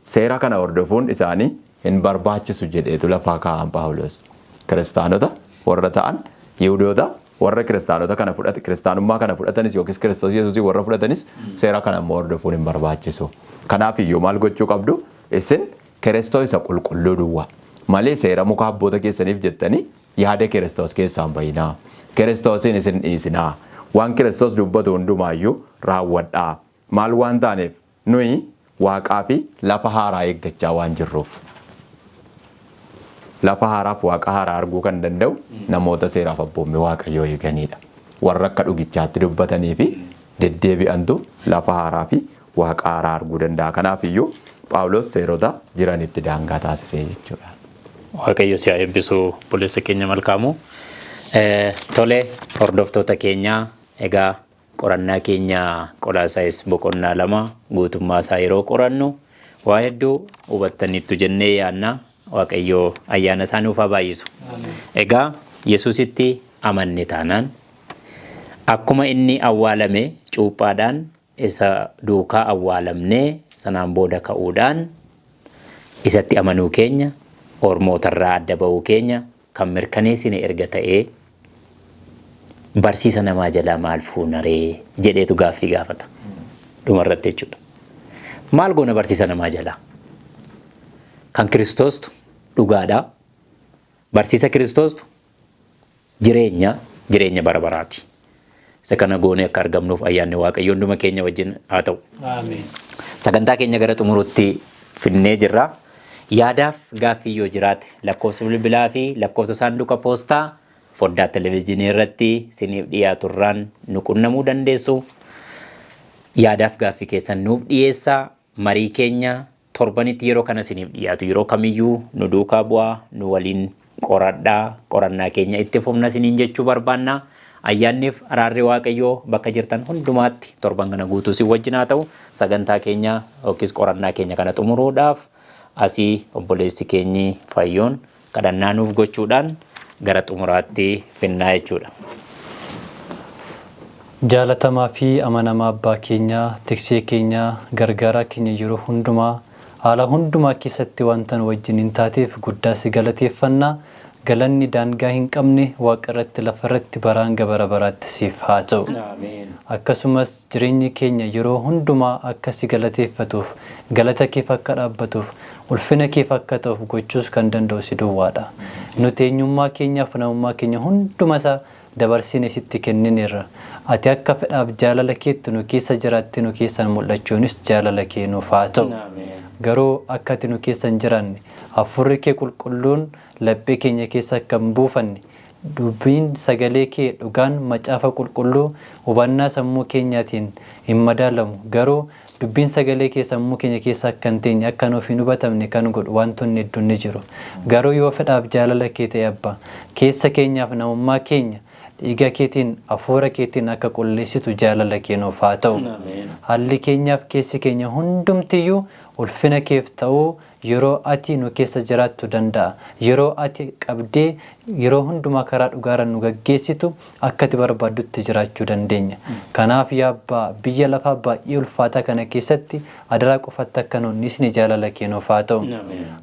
seera kana hordofuun isaanii hin barbaachisu jedheetu lafaa kaa'an Phaawulos. Kiristaanota warra ta'an Yihudoota warra kiristaanota kana fudhate kiristaanummaa kana fudhatanis yookiis Kiristoos Yesuusii warra fudhatanis seera kana immoo hordofuun hin barbaachisu. Kanaaf iyyuu maal gochuu qabdu? Isin Kiristoos isa qulqulluu duwwaa malee seera muka abboota keessaniif jettanii yaada Kiristoos keessaa hin bayinaa. Kiristoosiin isin dhiisinaa. Waan Kiristoos dubbatu hundumaayyuu raawwadhaa. Maal waan taaneef nuyi waaqaa fi lafa haaraa eeggachaa waan jirruuf. Lafa haaraaf waaqa haaraa arguu kan danda'u namoota seeraaf abboommii Waaqayyoo eeganidha. Warra akka dhugichaatti dubbatanii fi deddeebi'antu lafa haaraa fi waaqa haaraa arguu danda'a. Kanaaf iyyuu Phaawulos seerota jiranitti daangaa taasisee jechuudha. Waaqayyo si haa eebbisu, obboleessa keenya Malkaamuu. Tole, hordoftoota keenyaa, egaa qorannaa keenya Qolaasaayis boqonnaa 2 guutummaa isaa yeroo qorannu waa hedduu hubattaniittu jennee yaadna. Waaqayyo ayyaana isaa nuuf haa baay'isu. Egaa Yesuusitti amanne taanaan akkuma inni awwaalame cuuphaadhaan isa duukaa awwaalamnee sanaan booda ka'uudhaan isatti amanuu keenya ormootarraa adda ba'uu keenya kan mirkaneessine erga ta'ee barsiisa namaa jalaa maal fuunaree jedheetu gaaffii gaafata. Dhumarratti jechuudha. Maal goona barsiisa namaa jalaa? Kan Kiristoostu dhugaadha. Barsiisa Kiristoostu jireenya bara baraati. Isa kana goonee akka argamnuuf ayyaanni Waaqayyoo hunduma keenya wajjin haa ta'u. Ameen. Sagantaa keenya gara xumurutti finnee jirra. Yaadaaf gaaffii yoo jiraate lakkoofsa bilbilaa fi lakkoofsa saanduqa poostaa foddaa televezyiinii irratti isiniif dhiyaaturraan nu qunnamuu dandeessu. Yaadaaf gaaffii keessan nuuf dhiyeessaa. Marii keenya torbanitti yeroo kana isiniif dhiyaatu yeroo kamiyyuu nu duukaa bu'aa, nu waliin qoradhaa, qorannaa keenya itti fufna isiniin jechuu barbaanna. Ayyaanniif araarri Waaqayyoo bakka jirtan hundumaatti torban kana guutuu isin wajjin haa ta'u. Sagantaa keenya yookiis qorannaa keenya kana xumuruudhaaf asii obboleessi keenyi Fayyoon kadhannaa nuuf gochuudhaan gara xumuraatti finnaa jechuudha. Jaalatamaa fi amanamaa abbaa keenyaa, tiksee keenyaa, gargaaraa keenya yeroo hundumaa, haala hundumaa keessatti wanta nu wajjin hin taateef guddaa si galateeffannaa. Galanni daangaa hin qabne waaqa irratti lafa irratti baraa hanga bara baraatti siif haa ta'u. Akkasumas jireenyi keenya yeroo hundumaa akka si galateeffatuuf, galata keef akka dhaabbatuuf, ulfina keef akka ta'uuf gochuus kan danda'u si duwwaadha. Nuti eenyummaa keenyaaf namummaa keenya hunduma isaa dabarsine sitti kennineerra. Ati akka fedhaaf jaalala keetti nu keessa jiraatte nu keessaan mul'achuunis jaalala kee nuuf haa ta'u. Garuu akka ati nu keessa hin jiraanne, hafuurri kee qulqulluun laphee keenya keessa akka hin buufanne, dubbiin sagalee kee dhugaan macaafa qulqulluu hubannaa sammuu keenyaatiin hin madaalamu. Garuu dubbiin sagalee kee sammuu keenya keessa akka hin teenye, akka nuuf hin hubatamne kan godhu wantoonni hedduun ni jiru. Garuu yoo fedhaaf jaalala kee ta'e abbaa, keessa keenyaaf namummaa keenya dhiiga keetiin hafuura keetiin akka qulleessitu jaalala kee nuuf haa ta'u. Haalli keenyaaf keessi keenya hundumtiyyuu ulfina keef ta'uu yeroo ati nu keessa jiraattu danda'a. Yeroo ati qabdee yeroo hundumaa karaa dhugaarra nu gaggeessitu akka ati barbaaddutti jiraachuu dandeenya. Kanaaf yaa abbaa, biyya lafaa baay'ee ulfaataa kana keessatti adaraa qofatti akka nu hin dhiisne jaalala kee nuuf haa ta'u.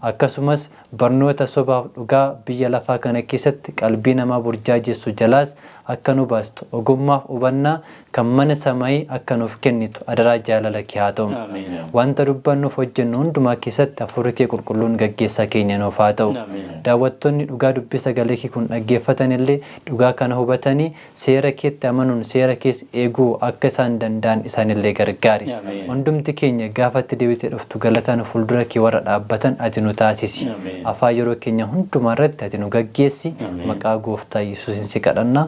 Akkasumas barnoota sobaaf dhugaa biyya lafaa kana keessatti qalbii namaa burjaajessu jalaas akka nu baastu, ogummaaf hubannaa kan mana samayii akka nuuf kennitu adaraa jaalala kee haa ta'u. Wanta dubbannuuf hojjennu hundumaa keessatti hafuurri kee qulqulluun gaggeessaa keenya nuuf haa ta'u. Daawwattoonni dhugaa dubbii sagalee kee kun dhaggeeffatan illee dhugaa kana hubatanii seera keetti amanuun seera kees eeguu akka isaan danda'an isaanillee gargaari. Hundumti keenya gaafatti deebitee dhuftu galataan fuuldura kee warra dhaabbatan ati nu taasisi. Afaan yeroo keenya hundumaa irratti ati nu gaggeessi. Maqaa gooftaa Yesuusin si kadhanna.